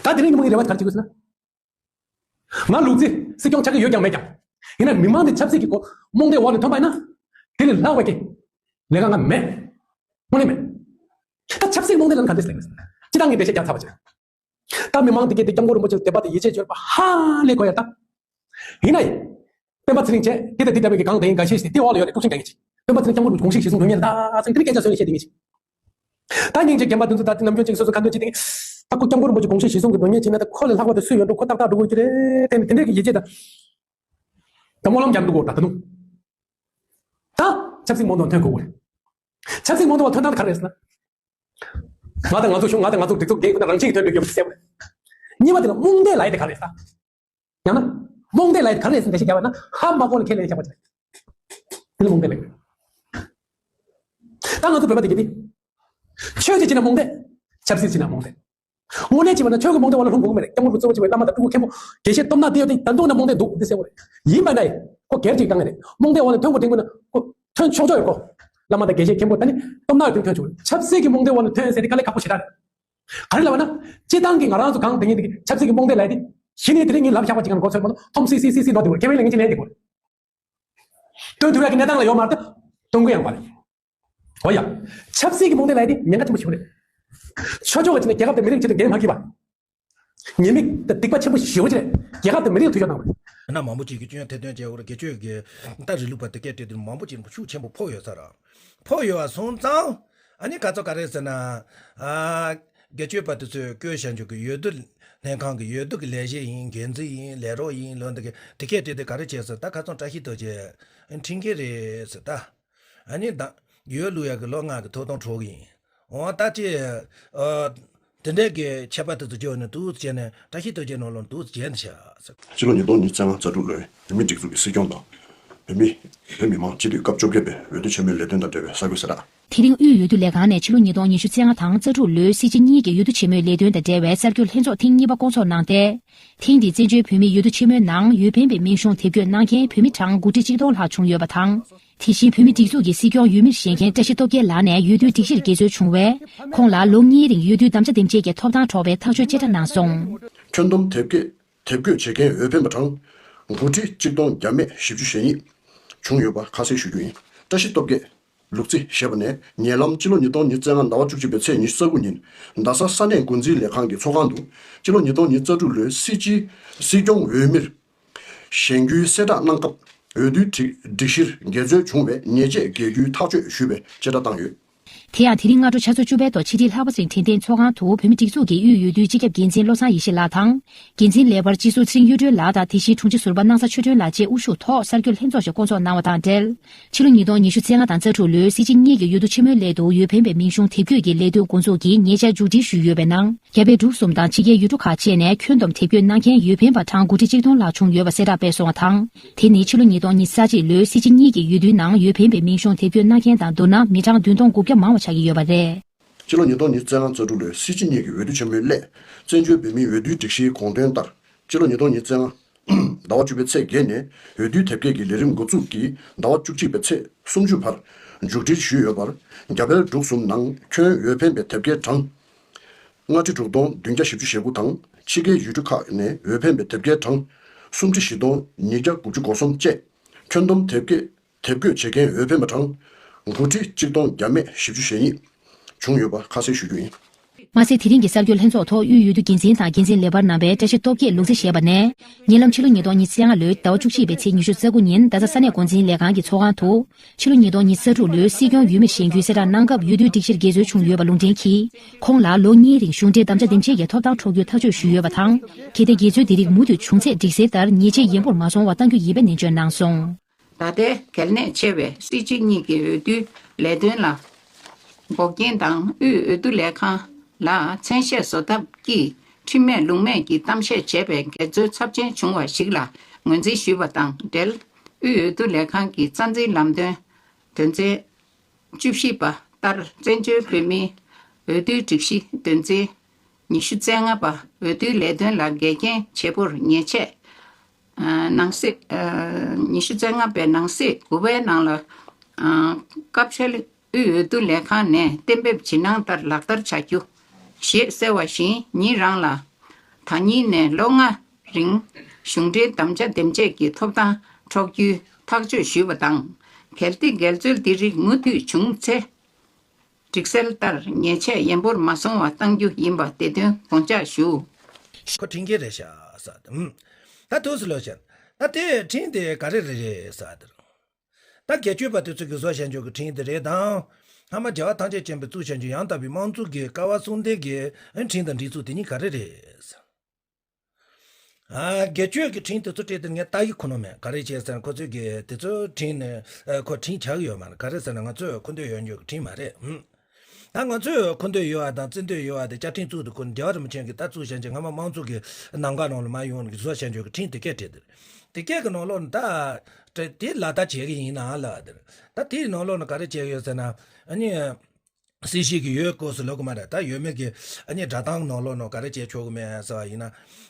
ད་དེ་རིང་གི་མི་གི་རེ་བ་ག་རེ་བྱེད་དགོས་ཟེར་ན། ང་ལུག་རྫི་སྲིད་སྐྱོང་ཆགས་ཀྱི་ཡོད་ཀྱང་མེད་ཀྱང་། ཡིན་ན་མི་མང་དེ་ཆབ་སྲིད་ཀྱི་སྒོ་རྨོངས་དད་འོག་ནས་ཐོན་པ་ཡིན་ན། དེ་ལས་ལྷག་པའི་གི་ལས་ཀ་ང་མེད། དངོས་གནས་མེད། ད་ཆབ་སྲིད་རྨོངས་དད་ལ་ནི་ག་འདྲས་ལབ་ན། སྤྱི་བཏང་གི་འགྲེལ་བཤད་རྒྱག་ཚར་བ་ཅིག་ད་མི་མང་དེ་གས་དེ་སྐྱབས་མགོན་རིན་པོ་ཆེ་ལ་དད་པ་དང་ཡིད་ཆེས་ཡོད་པ་ཧ་ལས་གོ་ཡ་ད། ཡིན་ན་ཡང་། སྤེན་པ་ཚེ་རིང་བྱས་དེ་དང་དེ་འདྲ་བའི་གི་གང་དེ་ཡིན་འགའ་ཤས་ཤིག་དེ་འོག་ལ་ཡོད་རེད། དཀྲུག་ཤིང་རྒྱག་མཁན་ཅིག་སྤེན་པ་ཚེ་རིང་སྐྱབས་མགོན་རིན་པོ་ཆེ་དགོངས་གཞི་གཞིར་བཟུང་འགྲོ་མཁན་ད་ཚང་དེ་འདྲ་སྐད་ཆ་བཟོས་ནས་བཤད་བསྡད་མཁན་ཅིག་ད་སྙིང་རྗེ་རྒན་པ་དེ་ཚོ་ད་དེ་ནམ་རྒྱུན་ཅིག་སོ་སོ་ཁ་འདོན་བྱེད་དེ་ད་ཁོ་སྐྱབས་མགོན་རིན་པོ་ཆེ་དགོངས་གཞི་གཞིར་བཟུང་གི་འགྲོ་མཁན་བྱས་ན་ད་ཁོ་ལས་ལྷག་པ་དེ་སུ་ཡོད་འགྲོ་ཁོ་ཏག་ཏག་འགྲོ་དགོས་ཀྱི་རེད་དེ་དེ་འདྲ་གི་ཡིད་ཆེས་ད་ད་སྨོན་ལམ་རྒྱག་འདུག་གོ་ད་ད་དུང་ད་ཆབ་སྲིད་རྨོངས་དད་ཐོན་དགོས་གོ་རེད། ཆབ་སྲིད་རྨོངས་དད་བ་ཐོན་སྟངས་ག་རེ་རེད་ཟེར་ན། ང་དང་ང་ཚོ་གཞུང་ང་དང་ང་ཚོ་སྒྲིག་འཛུགས་འགན་ཁུར་ན་རང་བཞིན་གྱིས་ཐོན་འགྲོ་རྒྱུ་ཞིག་གསལ་པོ་རེད། གཉིས་པ་དེ་ལ་རྨོངས་དད་ལབ་ཡ་དེ་ག་རེ་རེད་ཟེར། ཡང་ན། རྨོངས་དད་ལབ་ཡ་དེ་ག་རེ་རེད་ཟེར་འགྲེལ་བཤད་བརྒྱབ་པ་ན་ཧ་མ་གོ་ལ་ཁས་ལེན་བྱ་བ་ཅིག་རེད། དེ་ལ་རྨོངས་དད་ལབ་ཡ། ད་ང་ཚོ་བོད་པ་དེ་གི་དེ། ཆོས་ཀྱི་ཕྱི་ན་རྨོངས་དད། ཆབ་སྲིད་ཕྱི་ན་རྨོངས་དད། དངོས་གནས་བྱས་པ་ན་ཆོས་ཀྱི་རྨོངས་དད་འོག་ལ་ལྷུང་དགོས་ཀྱི་མ་རེད། སྐྱབས་མགོན་རིན་པོ་ཆེ་བྱས་པའི་བླ་མ་དང་སྤྲུལ་སྐུ་མཁན་པོ་དགེ་བཤེས་སྟོབས་ན་དེ་ཡོད་དེ་ད་དུང་ན་རྨོངས་དད་འདུག་དེ་གསལ་པོ་རེད། ཡིན་པ་ན་ཡང་ཁོ་སྒེར་གཅིག་བཏང་ཡ་རེད། རྨོངས་དད་འོག་ལ་ཐོན་དགོས་དྲན་དགོས་ན་ཁོ་ཐོན་ཆོག་ཆོག་ཡོད་ཁོ། བླ་མ་དང་དགེ་བཤེས་མཁན་པོ་ད་ནི་སྟོབས་ན་ཡོད་དེ་ཐོན་ཆོག་ཆབ་སྲིད་ཀྱི་རྨོངས་དད་འོག་ལ་ཐོན་ཟེར་དེ་དཀའ་ལས་ཁག་པོ་ཞེ་དྲག་རེད། ག་རེ་ལབ་ན། སྤྱི་བཏང་གི་ང་རང་ཚོ་གང་དེ་ཉིད་དེ་གི་ཆབ་སྲིད་ཀྱི་རྨོངས་དད་ལབ་ཡ་དེ། གཞི་ནས་དེ་རིང་ངས་ལབ་བཞག་པ་ཅིག་གང་གོ་ཚོད་མ་གཏོགས་ཐོམ་སི་སི་སི་སི་ནོ་དེ་གོ་རེད། ཁེ་ཕན་ལེན་གྱི་ལེན་དེ་གོ་རེད། སྟོན་ཐུབ་ཡ་གི་གནས་སྟངས་ལ་ཡོད་མ་རེད་དེ། སྟོན་གི་ཡང་མ་རེད། འོ་ཡ། ཆབ་སྲིད་ཀྱི་རྨོངས་དད་ལབ་ཡ་དེ་ཉེན་ཁ་ཆེན་པོ་ཞིག་རེད། ཆོས་ཕྱོགས་ཀྱི་ཆ་ནས་རྒྱལ་ཁབ་དང་མི་རིགས་ཆེད་དུ་འགན་མ་འཁྱེར་བ། ཉེས་དམིགས་དང་སྡིག་པ་ཆེན་པོ་ཞེ་པོ་ཅིག་རེད། རྒྱལ་ཁབ་དང་མི་རིགས་ལ་འཐུས་ཤོར་བཏང་བ་རེད། ན་མང་པོ་ཅིག་གིས་སྐྱོན་ཐེར་འདོན་བྱས་ཡོད་རེད། དགེ་ཆོས་ཀྱི་ད་རིང་ལུགས་པ་དེ་སྐད་བྲིས་དུས་མང་པོ་ཅིག་ཤུགས་ཆེན་པོ་ཕོག་ཡོད་ས་རེད། ཕོག་ཡོད་པ་སོང་ཙང་། ཨ་ནི་ག་ཚོད་ག་རེ་ཟེར་ན། ཨ། དགེ་ཆོས་པ་དེ་ཚོས་བཀོད་བཞག་རྒྱུ་གི་འོས་བསྡུ་ལྷན་ཁང་གི་འོས་བསྡུ་གི་ལས་བྱེད་ཡིན། འགན་འཛིན་ཡིན། ལས་རོགས་ཡིན་ལོ་འདི་གི་དེ་སྐད་བྲིས་དུས་ག་རེ་བྱས་ཟེར། ད་ཁ་སང་བཀྲ་ཤིས་རྡོ་རྗེ་ཁྲིམས་འགལ་རེད་ཟེར་ད། ཨ་ནི་ད་འོས་བླུག་ཡག་གི་ལོ་ལྔ་གི་ཐོབ་ཐང་འཕྲོག་གི་ཡིན། འོ་ད་ཅི། ཨ། དེ་འདྲའི་གི་ཆད་པ་དེ་ཚོ་བརྗོད་ནས་འདུག་བྱས་ནས་བཀྲ་ཤིས་རྡོ་རྗེ་ནང་ལོགས་འདུག་བྱས་ནས་བྱ། སྤྱི་ལོ་ཉིས་སྟོང་ཉི་ཤུ་རྩ་ལྔ་རྩ་དྲུག་ལོའི་བོད་མིའི་སྒྲིག་འཛུགས་ཀྱི་སྲིད་སྐྱོང་དང་། བོད་མི། བོད་མི་མང་སྤྱི་འཐུས་སྐབས་བཅོ་བརྒྱད་པའི་འོས་བསྡུ་ཆེན་མོའི་ལས་དོན་དང་འབྲེལ་བའི་གསར་འགོད་གསལ་བསྒྲགས། དེ་རིང་དབུས་འོས་བསྡུ་ལས་ཁང་ནས་ཕྱི་ལོ་ཉིས་སྟོང་ཉི་ཤུ་རྩ་ལྔ་དང་རྩ་དྲུག་ལོའི་སྲིད་སྤྱི་གཉིས་ཀྱི་འོས་བསྡུ་ཆེན་མོའི་ལས་དོན་དང་འབྲེལ་བའི་གསར་འགྱུར་ལྷན་ཚོགས་ཐེངས་གཉིས་པ་བསྐོང་ཚོགས་གནང་སྟེ། ཐེངས་འདིའི་བཙན་བྱོལ་བོད་མིའི་འོས་བསྡུ་ཆེན་མོའི་ནང་འོས་འཕེན་པའི་མིང་གཞུང་དེབ་འགོད་གནང་མཁན་བོད་མི་གྲངས་དགུ་ཁྲི་གཅིག་སྟོང་ལྷག་བྱུང་ཡོད་པ་དང་། དེ་བཞིན་བོད་མིའི་སྒྲིག་འཛུགས་ཀྱི་སྲིད་སྐྱོང་འོས་མིར་བཞེངས་མཁན་བཀྲ་ཤིས་སྟོབས་རྒྱལ་ལགས་ནས་འོས་བསྡུའི་སྒྲིག་གཞིར་འགལ་འཛོལ་བྱུང་བས། ཁོང་ལ་ལོ་གཉིས་རིང་འོས་བསྡུའི་དམ་བཅའ་འདེམས་བྱེད་ཀྱི་ཐོབ་ཐང་འཕྲོག་པའི་ཐག་གཅོད་བཅད་ཁྲ་གནང་སོང་། ཁྱོན་བསྡོམས་དེབ་སྐྱེལ། དེབ་འགོད་བྱེད་མཁན་འོས་འཕེན་པ་གྲངས་དགུ་ཁྲི་གཅིག་སྟོང་བརྒྱ་མེད་བཞི་བཅུ་ཞེ་གཉིས་བྱུང་ཡོད་པ་ཁ་གསལ་ཞུ་རྒྱུ་ཡིན། བཀྲ་ཤིས་སྟོབས་རྒྱལ། ལུག་རྫི་ཞེས་པ་ནས་ཉེ་ལམ་སྤྱི་ལོ་ཉིས་སྟོང་ཉི་ཤུ་རྩ་ལྔ་ཟླ་བ་བཅུ་གཅིག་པའི་ཚེས་ཉི་ཤུ་རྩ་དགུ་ཉིན་རྡ་ས་ས་གནས་འགོ་འཛིན་ལས་ཁང་གི་ཚོགས་ཁང་དུ་སྤྱི་ལོ་ཉིས་སྟོང་ཉི་ཤུ་རྩ་དྲུག་ལོའི་སྲིད་སྤྱིའི་སྲིད་སྐྱོང་འོས་མིར་བཞེངས་རྒྱུའི་གསལ་བསྒྲགས་གནང་སྐབས། འོས་བསྡུའི་སྒྲིག་སྒྲིག་གཞིར་འགལ་འཛོལ་བྱུང་བའི་ཉེས་ཆད་འགེལ་རྒྱུའི་ཐག་གཅོད་ཞུས་པའི་བཅད་ཁྲ་བཏང་ཡོད། དེ་ཡང་དེ་རིང་སྔ་དྲོ་ཆུ་ཚོད་བཅུ་པའི་ཐོག་ཕྱི་དྲིལ་ལྷག་པ་སེང་དྲན་རྟེན་ཚོགས་ཁང་དུ་བོད་མིའི་སྒྲིག་འཛུགས་ཀྱི་དབུས་འོས་བསྡུའི་སྤྱི་ཁྱབ་འགན་འཛིན་བློ་བཟང་ཡེ་ཤེས་ལགས་དང་། འགན་འཛིན་ལས་འཕར་སྤྱི་ཟུར་ཚེ་རིང་གཡུ་སྒྲོན་ལགས་དང་། དེ་བཞིན་དྲུང་ཆེ་ཟུར་པ་སྣང་ས་ཆོས་སྒྲོན་ལགས་བཅས་དབུ་བཞུགས་ཐོག་གསར་འགོད་ལྷན་ཚོགས་ཤིག་བསྐོང་ཚོགས་གནང་བ་དང་འབྲེལ། ཕྱི་ལོ་ཉིས་སྟོང་ཉི་ཤུ་རྩ་ལྔ་དང་རྩ་དྲུག་ལོའི་སྲིད་སྤྱི་གཉིས་ཀྱི་འོས་བསྡུ་ཆེན་མོའི་སླད་དུ་འོས་འཕེན་པའི་མིང་གཞུང་དེབ་འགོད་ཀྱི་ལས་དོན་འགོ་འཛུགས་ཀྱི་ཉེ་ཆར་མཇུག་སྒྲིལ་ཞུས་ཡོད་པའི་ནང་། རྒྱ་བལ་འབྲུག་གསུམ་དང་ཕྱི་རྒྱལ་ཡུལ་གྲུ་ཁག་བཅས་ནས་ཁྱོན་བསྡོམས་དེབ་འགོད་གནང་མཁན་འོས་འཕེན་པ་གྲངས་དགུ་ཁྲི་གཅིག་སྟོང་ལྷག་བྱུང་ཡོད་པ་གསལ་བསྒྲགས་སྤེལ་སོང་བ་དང་། དེ་ནི་ཕྱི་ལོ་ཉིས་སྟོང་ཉི་ཤུ་རྩ་གཅིག་ལོའི་སྲིད་སྤྱི་གཉིས་ཀྱི་འོས་བསྡུའི་ནང་འོས་འཕེན་པའི་མིང་གཞུང་དེབ་འགོད་གནང་མཁན་དང་བསྡུར་ན་མི་གྲངས་བདུན་སྟོང་དགུ་བརྒྱ་མང་བ་ཆགས་ཀྱི་ཡོད་པ་རེད། སྤྱི་ལོ་ཉིས་སྟོང་ཉི་ཤུ་རྩ་ལྔ་རྩ་དྲུག་ལོའི་སྲིད་སྤྱི་གཉིས་ཀྱི་འོས་བསྡུ་ཆེན་མོའི་སླད། བཙན་བྱོལ་བོད་མིའི་འོས་བསྡུའི་སྒྲིག་གཞིའི་དགོངས་དོན་ལྟར། སྤྱི་ལོ་ཉིས་སྟོང་ཉི་ཤུ་རྩ་ལྔ་ཟླ་བ་བཅུ་པའི་ཚེས་བརྒྱད་ནས་འོས་བསྡུའི་དེབ་སྐྱེལ་གྱི་ལས་རིམ་འགོ་བཙུགས་ཀྱིས་ཟླ་བ་བཅུ་གཅིག་པའི་ཚེས་སུམ་ཅུ་བར་མཇུག་སྒྲིལ་ཞུས་ཡོད་པར། རྒྱ་བལ་འབྲུག་གསུམ་ནང་ཁྱོན་འོས་འཕེན་པའི་དེབ་སྐྱེལ་གྲངས་ལྔ་ཁྲི་དྲུག་སྟོང་བདུན་བརྒྱ་བཞི་བཅུ་ཞེ་དགུ་དང་། ཕྱི་རྒྱལ་ཡུལ་གྲུ་ཁག་ནས་འོས་འཕེན་པའི་དེབ་སྐྱེལ་གྲངས་སུམ་ཁྲི་བཞི་སྟོང་ཉིས་བརྒྱ་དགུ་བཅུ་གོ་གསུམ་བཅས་ཁྱོན་བསྡོམས་དེབ་སྐྱེལ། དེབ་འགོད་བྱེད་མཁན་འོས་འཕེན་པ་གྲངས་དགུ་ཁྲི་གཅིག་སྟོང་བརྒྱ་མེད་བཞི་བཅུ་ཞེ་གཉིས་བྱུང་ཡོད་པ་ཁ་གསལ་ཞུ་རྒྱུ་ཡིན། མ་ཟད། དེ་རིང་གི་གསར་འགོད་ལྷན་ཚོགས་ཐོག་དབུས་འོས་བསྡུ་འགན་འཛིན་དང་འགན་འཛིན་ལས་འཕར་རྣམ་པས་བཀྲ་ཤིས་སྟོབས་རྒྱས་ལུག་རྫི་ཞེས་པ་ནས། ཉེ་ལམ་ཕྱི་ལོ་ཉིས་སྟོང་ཉི་ཤུ་རྩ་ལྔ་ལོའི་ཟླ་བ་བཅུ་གཅིག་པའི་ཚེས་ཉི་ཤུ་རྩ་དགུ་ཉིན་རྡ་ས་ས་གནས་འགོ་འཛིན་ལས་ཁང་གི་ཚོགས་ཁང་དུ། ཕྱི་ལོ་ཉིས་སྟོང་ཉི་ཤུ་རྩ་དྲུག་ལོའི་སྲིད་སྐྱོང་འོས་མིར་བཞེངས་རྒྱུའི་གསལ་བསྒྲགས་གནང་སྐབས་འོས་བསྡུའི་སྒྲིག་གཞིར་འགལ་འཛོལ་བྱུང་ཡོད་པ་ལུང་འདྲེན་གྱིས། ཁོང་ལ་ལོ་གཉིས་རིང་གཞུང་འབྲེལ་དམ་བཅའ་འདེམས་བྱེད་ཀྱི་ཐོབ་ཐང་འཕྲོག་རྒྱུའི་ཐག་གཅོད་ཞུས་ཡོད་པ་དང་། གལ་ཏེ་འགལ་འཛོལ་འདི་རིགས་མུ་མཐུད་བྱུང་ཚེ་སྒྲིག་གཞིར་ལྟར་ཉེས་ཆད་ཡན་པོར་མ་སོང་བ་གཏང་རྒྱུ་ཡིན་པའི་ནན་བརྗོད་གནང་སོང་། ད་ལྟའི་གལ་གནད་ཆེ་བའི་སྲིད་སྤྱི་གཉིས་ཀྱི་འོས་བསྡུའི་ལས་དོན་ལ་འགོག་རྐྱེན་དང་། དབུས་འོས་བསྡུ་ལས་ཁང་ལ་མཚན་ཤས་བཟོ་ཐབས་ཀྱིས་ཁྲིམས་མེད་ལུགས་མེད་ཀྱི་གཏམ་བཤད་བྱས་པའི་འགལ་འཛོལ་ཚབས་ཆེན་བྱུང་བ་ཞིག་ལ་ངོས་འཛིན་ཞུས་པ་དང་འབྲེལ། དབུས་འོས་བསྡུ་ལས་ཁང་གི་རྩ་འཛིན་ལམ་སྟོན་དོན་ཚན་བཅུ་བཞི་པ་ལྟར། བཙན་བྱོལ་བོད་མིའི་འོས་བསྡུའི་སྒྲིག་གཞི་དོན་ཚན་ཉི་ཤུ་རྩ་ལྔ་པ། འོས་བསྡུའི་ལས་དོན་ལ་འགལ་རྐྱེན་བྱེད་པོར་ཉེས་ཆད། ཨ། ནང་གསེས། ཨ། ཉི་ཤུ་རྩ་ལྔ་པའི་ནང་གསེས་དགུ་པའི་ནང་ལ། ཨ། སྐབས་འཕྲལ་དབུས་འོས་བསྡུ་ལས་ཁང་ནས་གཏན་འབེབས་ཇི་གནང་ལྟར་ལག་བསྟར་བྱ་རྒྱུ་ཞེས་གསལ་བ་བཞིན། ཉིད་རང་ལ་ད་ཉིན་ནས་ལོ་ལྔ་རིང་གཞུང་འབྲེལ་དམ་བཅའ་འདེམས་བྱེད་ཀྱི་ཐོབ་ཐང་འཕྲོག་རྒྱུའི་ཐག་གཅོད་ཞུས་པ་དང་། གལ་ཏེ་འགལ་འཛོལ་འདི་རིགས་མུ་མཐུད་བྱུང་ཚེ། སྒྲིག་གསལ་ལྟར་ཉེས་ཆད་ཡན་པོར་མ་སོང་བ་གཏང་རྒྱུ་ཡིན་པ་དེ་དོན་དགོངས་འཇགས་ཞུ། ཁོ་ཁྲིམས་འགལ་རེད་ཤག་ཟེར། ཨུམ། ད་དུས་སུ་ལོས་ཤེས། ད་དེ་ཁྲིམས་དེ་ག་རེ་རེད་རེད་ཟེར། ད་སྒེར་གཅོད་པ་དེ་ཚོ་གིས་བཟོ་བཞག་རྒྱུ་གི་ཁྲིམས་དེ་རེད་དང་། སྔ་མ་རྒྱལ་བ་ཐམས་ཅད་མཁྱེན་པས་བཙུགས་བཞག་རྒྱུ། ཡང་དག་པའི་དམངས་གཙོ་གི་ཀ་བ་གསུམ་ལྡན་གྱི་ཁྲིམས་དང་སྒྲིག་འཛུགས་དེ་གཉིས་ག་རེ་རེད་ཟེར། ཨ། སྒེར་གཅོད་ཀྱི་ཁྲིམས་དེ་ཚོ་སྤྲད་དེ་ངས་ལྟ་ཡི་ཁོ་ན་མེད། ག་རེ་བྱས་ཟེར་ན་ཁོ་ཚོས་ཀྱི་དེ་ཚོ་ཁྲིམས་ནི། ཨ། ཁོ་ཁྲིམས་ཆགས་ཀྱི་ཡོད་མ་རེད། ག་རེ་ཟེར་ན་ང་ཚོས་མཁོ་འདོད་ཡོད་རྒྱུ་གི་ཁྲིམས་མ་རེད། ཨུམ། ད་ང་ཚོས་མཁོ་འདོད་ཡོད་པ་དང་བརྩི་འདོད་ཡོད་པ་དེ་བཅའ་ཁྲིམས་བཙུགས་དུས་ཁོ་རྒྱལ་བ་རིན་པོ་ཆེ་གིས་ད་བཙུགས་བཞག་རྒྱུ། སྔ་མ་དམངས་གཙོ་གི་ལམ་ཁ་ནང་ལ་མ་ཡོང་གི་བཟོ་བཞག་རྒྱུ་གི་ཁྲིམས་དེ་སྐད་བྲིས་དེ་རེད། དེ་སྐད་ཀྱི་ནང་ལོགས་ནས་ད་དེ་ལག་བསྟར་བྱེད་ཀྱི་ཡིན་ན་ལབ་དེ་རེད། ད་དེའི་ནང་ལོགས་ནས་ག་རེ་བྱེད་ཀྱི་ཡོད་ཟེར་ན། ཨ་ནི། སྲིད་ཞི་གི་ཡོད་སྐབས་སུ་ལབ་གི་མ་རེད། ད་ཡོད་མེད་ཀྱི་ཨ་ནི་སྒྲ་གདངས་ནང་ལོགས་ནང་ག་རེ་བྱེད་ཆོག་གི་མེད་ཟེར་བ་ཡིན་ན།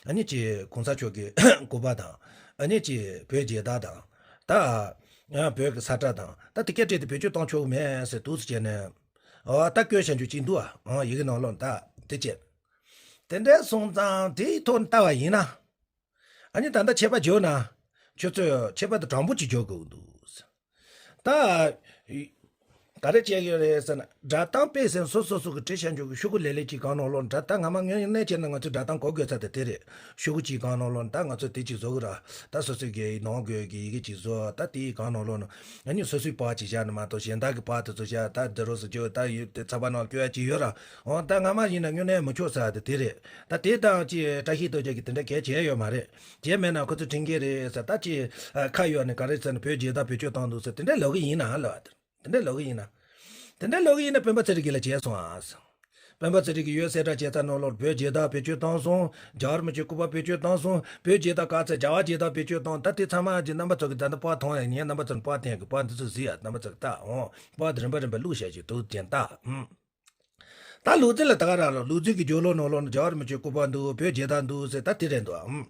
ཨ་ནི་ཅིག་གོང་ས་མཆོག་གི་སྐུ་པར་དང་། ཨ་ནི་ཅིག་བོད་རྒྱལ་དར་དང་། ད་ཡང་བོད་ཀྱི་ས་ཁྲ་དང་། ད་དེ་སྐད་བྲིས་ཏེ་བེད་སྤྱོད་གཏོང་ཆོག་གི་མེད་ཟེར་འདུག་སེ་བྱས་ནས། འོ། ད་བཀོད་བཞག་རྒྱུ་ཅིག་འདུག་ཨ། ཡི་གེ་ནང་ལོགས་ད་དེ་བྱས། དེ་འདྲ་སོང་ཙང་དེའི་ཐོག་ནས་ལྟ་བ་ཡིན་ན། ཨ་ནི་ད་ལྟ་ཆད་པ་བརྗོད་ན། ཁྱོད་ཚོས་ཆད་པ་དེ་དྲང་པོ་ཅིག་བརྗོད་དགོས་འདུག། ད། ག་རེ་བྱས་ཡོད་རེད་ཟེར་ན། སྒྲ་གདངས་དཔེ་ཟེར་ན་སོ་སོ་སོ་གི་བྲིས་བཞག་འཇོག་གི་ཤོག་གུ་ལེབ་ལེབ་ཅིག་གང་ནང་ལོགས་ནས། སྒྲ་གདངས་སྔ་མ་དངོས་གནས་བྱས་ན་ང་ཚོས་སྒྲ་གདངས་གོ་དགོས་ས་དེ་དེ་རེད། ཤོག་གུ་གཅིག་གང་ནང་ལོགས་ནས་ད་ང་ཚོས་དེ་གཅིག་བཟོ་གི་ར། ད་སོ་སོའི་གི་ནང་དགོས་ཀྱི་ཡི་གེ་གཅིག་བཟོ། ད་དེའི་གང་ནང་ལོགས་ནས་ཨ་ནི་སོ་སོའི་པར་གཅིག་བཞག་ནས་མ་གཏོགས་གཞན་དག་གི་པར་དེ་ཚོ་བཞག་ད་འདི་རོ་སུ་བཅོས་ད་ཡོད་དེ་ཚགས་པར་ནང་བཀོད་ཡ་གཅིག་ཡོད་ར། འོ་ད་སྔ་མ་ཡིན་ན་དངོས་གནས་མི་ཆོག་ས་དེ་དེ་རེད། ད་དེ་དང་ཅི་བཀྲ་ཤིས་རྡོ་རྗེ་གིས་དེ་འདྲ་གལ་བྱས་ཡོད་མ་རེད། བྱས་མེད་ན་ཁོ་ཚོ་ཁྲིམས་འགལ་རེད་ཟེར། ད་ཅི་ཁ་ཡོད་ནས་ག་རེ་ཟེར་ན་བོད་རྒྱལ་དར་བེད་སྤྱོད་བཏང་འདུག་ཟེར་དེ་འདྲ་ལབ་གི་ཡིན་ན་ལབ་པ་དེ། དེ་འདྲ་ལབ་གི་ཡིན་ན། དེ་འདྲ་ལབ་གི་ཡིན་ན་སྤེན་པ་ཚེ་རིང་གིས་ལ་བྱས་སོང་ཨ། སྤེན་པ་ཚེ་རིང་གིས་ཡོད་གསལ་བསྒྲགས་བྱས་ཚར་ནང་ལོགས་བོད་རྒྱལ་དར་བེད་སྤྱོད་བཏང་སོང་། རྒྱལ་བ་རིན་པོ་ཆེའི་སྐུ་པར་བེད་སྤྱོད་བཏང་སོང་། བོད་རྒྱལ་དར་བཀག་ཚེ་རྒྱལ་བ་རྒྱལ་དར་བེད་སྤྱོད་བཏང་། ད་དེ་ཚང་མ་གྱི་རྣམ་པ་ཚོ་གི་ད་ལྟ་པར་མཐོང་ཡ་ཉན། རྣམ་པ་ཚོར་པར་བསྟན་གི་པར་འདི་ཚོ་གཟིགས་ཡ། རྣམ་པ་ཚོ་ལྟ་འོང་། པར་འདི་རིམ་པ་རིམ་པ་བླུགས་བྱ་ཞིག་འདུག་ཅན་ལྟ་ཨུམ། ད་ལུག་རྫི་ལ་ད་ག་ར་ལོ་ལུག་རྫི་གི་རྒྱུ་ལོ་ནང་ལོགས་ནས་རྒྱལ་བ་རིན་པོ་ཆེའི་སྐུ་པར་འདུག་བོད་རྒྱལ་དར་འདུག་ཟེར་ད་དེ་རེད་འདུག་ཨུམ།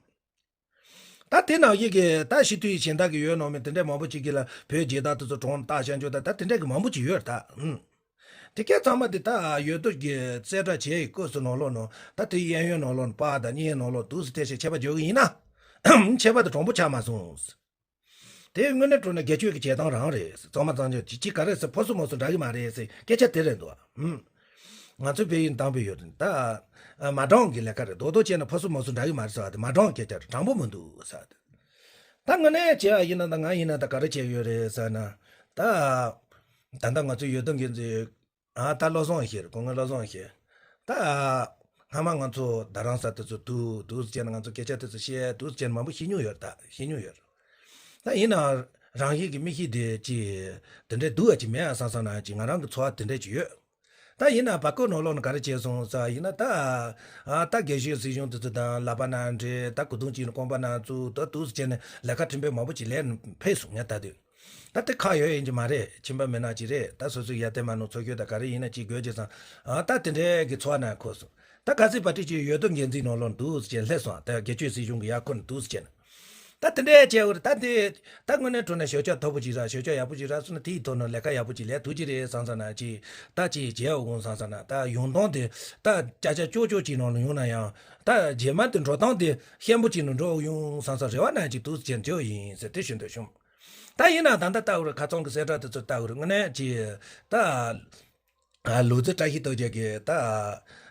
ད་དེ་ནང་བཞིན་གྱི་ད་སྤྱི་འཐུས་གཞན་དག་གི་ཡོད་ནོ་མི་དེ་འདྲའི་མང་པོ་ཅིག་གིས་ལ་བོད་རྒྱལ་དར་དེ་ཚོ་གྲོངས་བཏགས་བྱ་འཇོག་ད་ད་དེ་འདྲ་གི་མང་པོ་ཅིག་ཡོད་རེད་ད། ཨུམ། དེ་གས་ཚང་མ་དེ་ད་ཡོད་དོ་གི་གསལ་བསྒྲགས་བྱས་ཡི་སྐབས་སུ་ནང་ལོགས་ནང་ད་དེ་གཡས་གཡོན་ནང་ལོགས་ནང་པར་དང་གཉིས་ནང་ལོགས་འདུག་སེ་དེ་བྱས་ཆད་པ་འཇོག་གི་ཡིན་ན། ཆད་པ་དེ་དྲང་པོ་ཆགས་མ་སོང་། དེ་དངོས་གནས་དྲང་གནས་སྒེར་གཅོད་ཀྱི་བྱེད་སྟངས་རང་རེད། ཚང་མ་ཚང་ཆ་ཅི་ཅི་ག་རེ་ཟེར་ཕོ་སུ་མོ་སུ་འདྲ་གི་མ་རེད་ཟེར་སྐད་ཆ་དེ་རེད་འདུག་ཨུམ། ང་ཚོའི་བོད་ཡིག་དང་པོ་ཡོད་རེད་ད། མ་དྲང་གི་ལས་ཀ་རེད། རྡོག་རྡོག་བྱས་ན་ཕོ་སུ་མོ་སུ་འདྲ་གི་མ་རེད་ཟེར་བ་དེ་མ་དྲང་སྐད་ཆ་རེད། དྲང་པོ་མི་འདུག་ཟེར་བ་དེ། ད་དངོས་གནས་བྱས་པ་ཡིན་ན་ད་ང་ཡིན་ན་ད་ག་རེ་བྱས་ཡོད་རེད་ཟེར་ན། ད། ད་ལྟ་ང་ཚོའི་ཡོད་དོ་འགན་འཛིན། ཨ་ད་བློ་བཟང་ཡེ་ཤེས་རེད། སྐུ་ངོ་བློ་བཟང་ཡེ་ཤེས། ད། སྔ་མ་ང་ཚོ་རྡ་རམ་ས་དེ་ཚོ་འདུག་འདུག་སེ་བྱས་ན་ང་ཚོ་སྐད་ཆ་དེ་ཚོ་བཤད་འདུག་སེ་བྱས་ན་མང་པོ་བཤད་མྱོང་ཡོད་རེད་ད། བཤད་མྱོང་ཡོད་རེད། ད་ཡིན་ནའང་རང་བཞིན་གྱི་མིག་ཤེས་དེ་ཅི། དེ་འདྲའི་སྡུག་པ་ཅིག་མེད་ཨ་བསམ་བསམ་ན་ཅི་ང་རང་གི་ཚོར་བ་དེ་འདྲ་ཅིག་ཡོད། ད་ཡིན་ན་བར་སྐབས་ནང་ལོགས་ནས་ག་རེ་བྱས་སོང་ཟེར་ཡིན་ན་ད། ཨ་ད་དགེ་བཤེས་སྲིད་གཞུང་དེ་ཚོ་དང་ལག་པ་ན་འབྲེལ། ད་སྐུ་གདུང་གཅིག་ནས་རྐང་པ་ན་བཙུགས། ད་འདུག་སེ་བྱས་ནས་ལས་ཀ་ཁྲིམས་དཔོན་མང་པོ་ཅིག་ལས་ནས་ཕེབས་སོང་ངས་ད་དུས། ད་དེ་ཁག་ཡོད་ཡིན་གྱི་མ་རེད། ཁྱིམ་པ་མི་ནག་ཅིག་རེད། ད་སོ་སོའི་ཡ་དེ་མ་ནོ་ཚོ་ཁྱོད་ད་ག་རེ་ཡིན་ན་ཅིག་དགོས་ཀྱི་བསམ། ཨ་ད་དེ་འདྲའི་གི་ཚོར་བ་ན་འཁོར་སོང་། ད་ག་ཚོད་པ་ཏི་ཅིག་ཡོད་དོ་འགན་འཛིན་ནང་ལོགས་འདུག་སེ་བྱས་ནས་སླེབས་སོང་། ད་དགེ་བཤེས་སྲིད་གཞུང་གི་ཡར་འཁོར་ནས་འདུག་སེ་བྱས་ནས། ད་དེ་འདྲའི་བྱས་འོ་རེད། ད་དེ་ད་དངོས་གནས་དྲང་གནས་ཞབས་ཕྱོགས་མཐོ་པོ་ཅིག་ར་ཞབས་ཕྱོགས་ཡག་པོ་ཅིག་ར་སོང་ན་དེའི་ཐོག་ནས་ལས་ཀ་ཡག་པོ་ཅིག་ལས་ཐུབ་ཀྱི་རེད་བསམ་བསམ་ན་ཅིག་ད་ཅིག་བྱས་འོ་གོང་བསམ་བསམ་ན་ད་ཡོང་སྟངས་དེ་ད་ཅག་ཅག་ཅོག་ཅོག་ཅིག་ནང་ལ་ཡོང་ན་ཡང་ད་རྗེས་མ་དེ་འགྲོ་སྟངས་དེ་ཤན་པོ་ཅིག་ནང་འགྲོ་ཡོང་བསམ་བསམ་རེ་བ་ན་ཅིག་འདུག་སེ་བྱས་འཇོག་ཡིན་ཟེར་དེ་ཞུ་འདོད་བྱུང་། ད་ཡིན་ན་ད་ལྟ་ལྟ་བུར་ཁ་ཚང་གི་གསལ་བསྒྲགས་དེ་ཚོ་ལྟ་བུར་དངོས་གནས་ཀྱི་ད། ལུག་རྫི་བཀྲ་ཤིས་རྡོ་རྗེ་གིས་ད།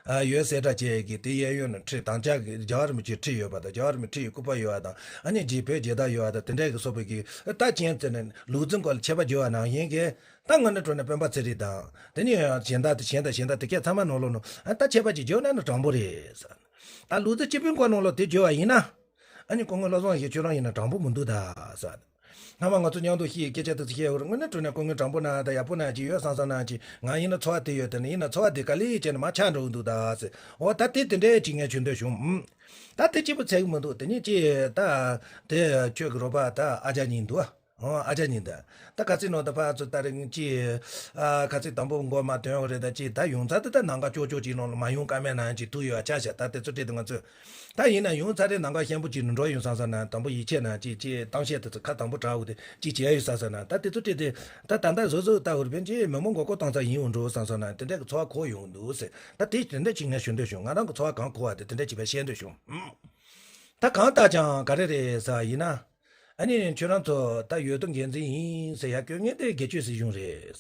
ཡོད་གསལ་བསྒྲགས་བྱས་ཀྱི་དེ་གཡས་གཡོན་ནས་ཁྲིད་དང་ཅག་གི་རྒྱལ་བ་རིན་པོ་ཆེའི་ཁྲིད་ཡོད་པ་དང་རྒྱལ་བ་རིན་པོ་ཆེའི་སྐུ་པར་ཡོད་པ་དང་ཨ་ནི་རྗེ་བོད་རྒྱལ་དར་ཡོད་པ་དང་དེ་འདྲས་ཀྱི་སོགས་པའི་གི་ད་ཅན་ཙེ་ནས་ལུག་རྫི་སྐོར་ལ་ཆད་པ་བརྗོད་པ་ནང་བཞིན་གྱི་ད་དངོས་གནས་དྲང་གནས་སྤེན་པ་ཚེ་རིང་དང་དེ་ནས་གཞན་དག་དེ་གཞན་དང་གཞན་དག་དེ་གས་ཚང་མ་ནང་ལོགས་ནས་ཨ་ད་ཆད་པ་ཅིག་བརྗོད་ན་ནི་དྲང་པོ་རེད་ཟེར། ད་ལུག་རྫི་སྤྱི་དཔོན་སྐོར་ནང་ལོགས་དེ་བརྗོད་པ་ཡིན་ན། ཨ་ནི་སྐུ་ངོ་བློ་བཟང་ཡེ་ཤེས་ཁྱོད་རང་ཡིན་ན་དྲང་པོ་མི་འདུག་ད་ཟེར། སྔ་མ་ང་ཚོ་མཉམ་དུ་ཤི་ཡི་སྐད་ཆ་དེ་ཚོ་བཤད་འོ་རེད། དངོས་གནས་དྲང་གནས་སྐུ་ངོ་དྲང་པོ་ན་ད་ཡག་པོ་ན་ཅིག་ཡོད་བསམ་བསམ་ན་ཅིག་ང་ཡིན་ན་ཚོར་བ་དེ་ཡོད། དེ་ནི་ཡིན་ན་ཚོར་བ་དེ་ག་ལེ་བྱས་ནས་མར་ཆག་འགྲོ་གི་འདུག་ད་ཟེར། འོ་ད་དེ་དེ་འདྲའི་ཅིག་ངས་ཞུ་འདོད་བྱུང་། ཨུམ། ད་དེ་གཅིག་པུ་ཚད་གི་མི་འདུག་དེ་ནི་ཅིག་ད་དེ་ཁྱོད་ཀྱི་རོགས་པ་ད་ཨ་ཅག་གཉིས་འདུག་ཨ། འོ་ཨ་ཅག་གཉིས་ད། ད་ག་ཚིག་ནང་ད་ཕར་ཚུར་ད་རེ་ཅིག་ཨ་ག་ཚིག་དང་པོ་མགོ་མ་ཐོན་འོ་རེད། ད་ཅིག་ད་ཡོང་ཚ་དེ་ད་ནང་ཀ་ཅོག་ཅོག་ཅིག་ནང་ལ་མ་ཡོང་ཀ་མེད་ན་ཅིག་ཐུག་ཡོད་ཨ་ཅག་ཤ་ད་དེ་ཚོ་སྤྲད་དེ་ང་ཚོས། ད་ཡིན་ན་ཡོང་ཚར་རེ་ནང་ཁ་ཤན་པོ་ཅིག་ནས་འགྲོ་ཡོང་བསམ་བསམ་ན་དང་པོ་ཡིད་ཆེས་ན་ཅིག་ཅིག་གཏམ་བཤད་དེ་ཚོ་ཁ་དང་པོ་དྲག་འོ་དེ་ཅིག་བྱས་ཡོད་བསམ་བསམ་ན་ད་དེ་ཚོ་སྤྲད་དེ་ད་ད་ལྟ་བཟོ་བཟོ་ལྟ་བུར་བན་ཅིག་མི་མང་མགོ་སྐོར་བཏང་ཚར་ཡིན་འོང་འགྲོ་བསམ་བསམ་ན་དེ་འདྲ་གི་ཚོར་བ་འཁོར་ཡོང་འདུག་ཟེར། ད་དེ་དེ་འདྲ་ཅིག་ངས་ཞུ་འདོད་བྱུང་། ང་རང་གི་ཚོར་བ་གང་འཁོར་བ་དེ་དེ་འདྲ་ཅིག་བས་བཤད་འདོད་བྱུང་། ད་གང་ལྟར་ཀྱང་ག་རེ་རེད་ཟེར་བ་ཡིན་ན། ཨ་ནི་ཁྱོད་རང་ཚོ་ད་ཡོད་དོ་འགན་འཛིན་ཡིན་ཟེར་ཡ་སྐྱོན་ངན་དེ་སྒེར་གཅོད་སྲིད་གཞུང་རེད།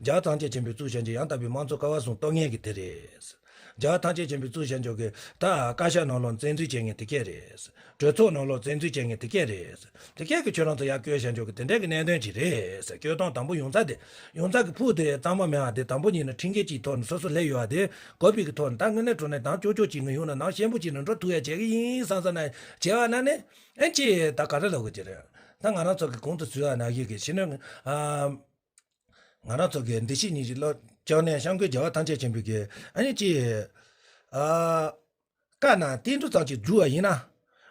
རྒྱལ་བ་ཐམས་ཅད་མཁྱེན་པའི་གཙུག་བྱང་ཆེན་ཡང་དག་པའི་དམངས་གཙོ་ཀ་བ་གསུམ་གཏོར་མཁན་གྱི་དེ་རེད། རྒྱལ་བ་ཐམས་ཅད་མཁྱེན་པའི་གཙུག་བྱང་ཆེན་གྱི་ད་བཀའ་ཤག་ནང་ལོགས་བཙན་འཛུལ་བྱེད་མཁན་དེ་གས་རེད། གྲོས་ཚོགས་ནང་ལོགས་བཙན་འཛུལ་བྱེད་མཁན་དེ་གས་རེད། དེ་གས་ཀྱི་ཁྱོད་རང་ཚོ་ཡར་བསྐྱོད་བྱ་འཇོག་གི་དེ་འདྲས་ཀྱི་གནད་དོན་ཅིག་རེད། བསྐྱོད་སྟངས་དང་པོ་ཡོང་ཚ་དེ། ཡོང་ཚ་གི་ཕུགས་དེ་གཙང་མ་མེད་པ་དེ་དང་པོ་ཉིད་ནས་ཁྲིམས་འགལ་གྱི་ཐོག་ནས་སོ་སོ་སླེབས་ཡོད་པ་དེ་དགོས་པའི་གི་ཐོག་ནས་ད་དངོས་གནས་དྲང་གནས་དང་ཅོག་ཅོག་གཅིག་ནས་ཡོང་ན་ནང་ཤན་པོ་གཅིག་ནས་འགྲོ་ཐུབ་ཡ་བྱེད་གི་ཡིན་བསམ་བསམ་ན་བྱས་པ་ན་ནི། ཨེ་ཅི་ད་ག་རེ་ལབ་དགོས་ཀྱི་རེད། ད་ང་རང་ཚོ་གི་གོང་དུ་ཞུས་པ་ནང་བཞིན་གི་ཕྱི་ནང་ཨ། ང་རང་ཚོ་གི་འདི་ཕྱི་གཉིས་ཀྱི་བློ་ཅོག་ནས་སྐྱབས་མགོན་རྒྱལ་བ་ཐམས་ཅད་མཁྱེན་པའི་གི་ཨ་ནི་ཅི། ཨ། བཀའ་གནང་བསྟན་འགྲོ་ཙམ་ཅིག་བསྒྲུབས་པ་ཡིན་ན།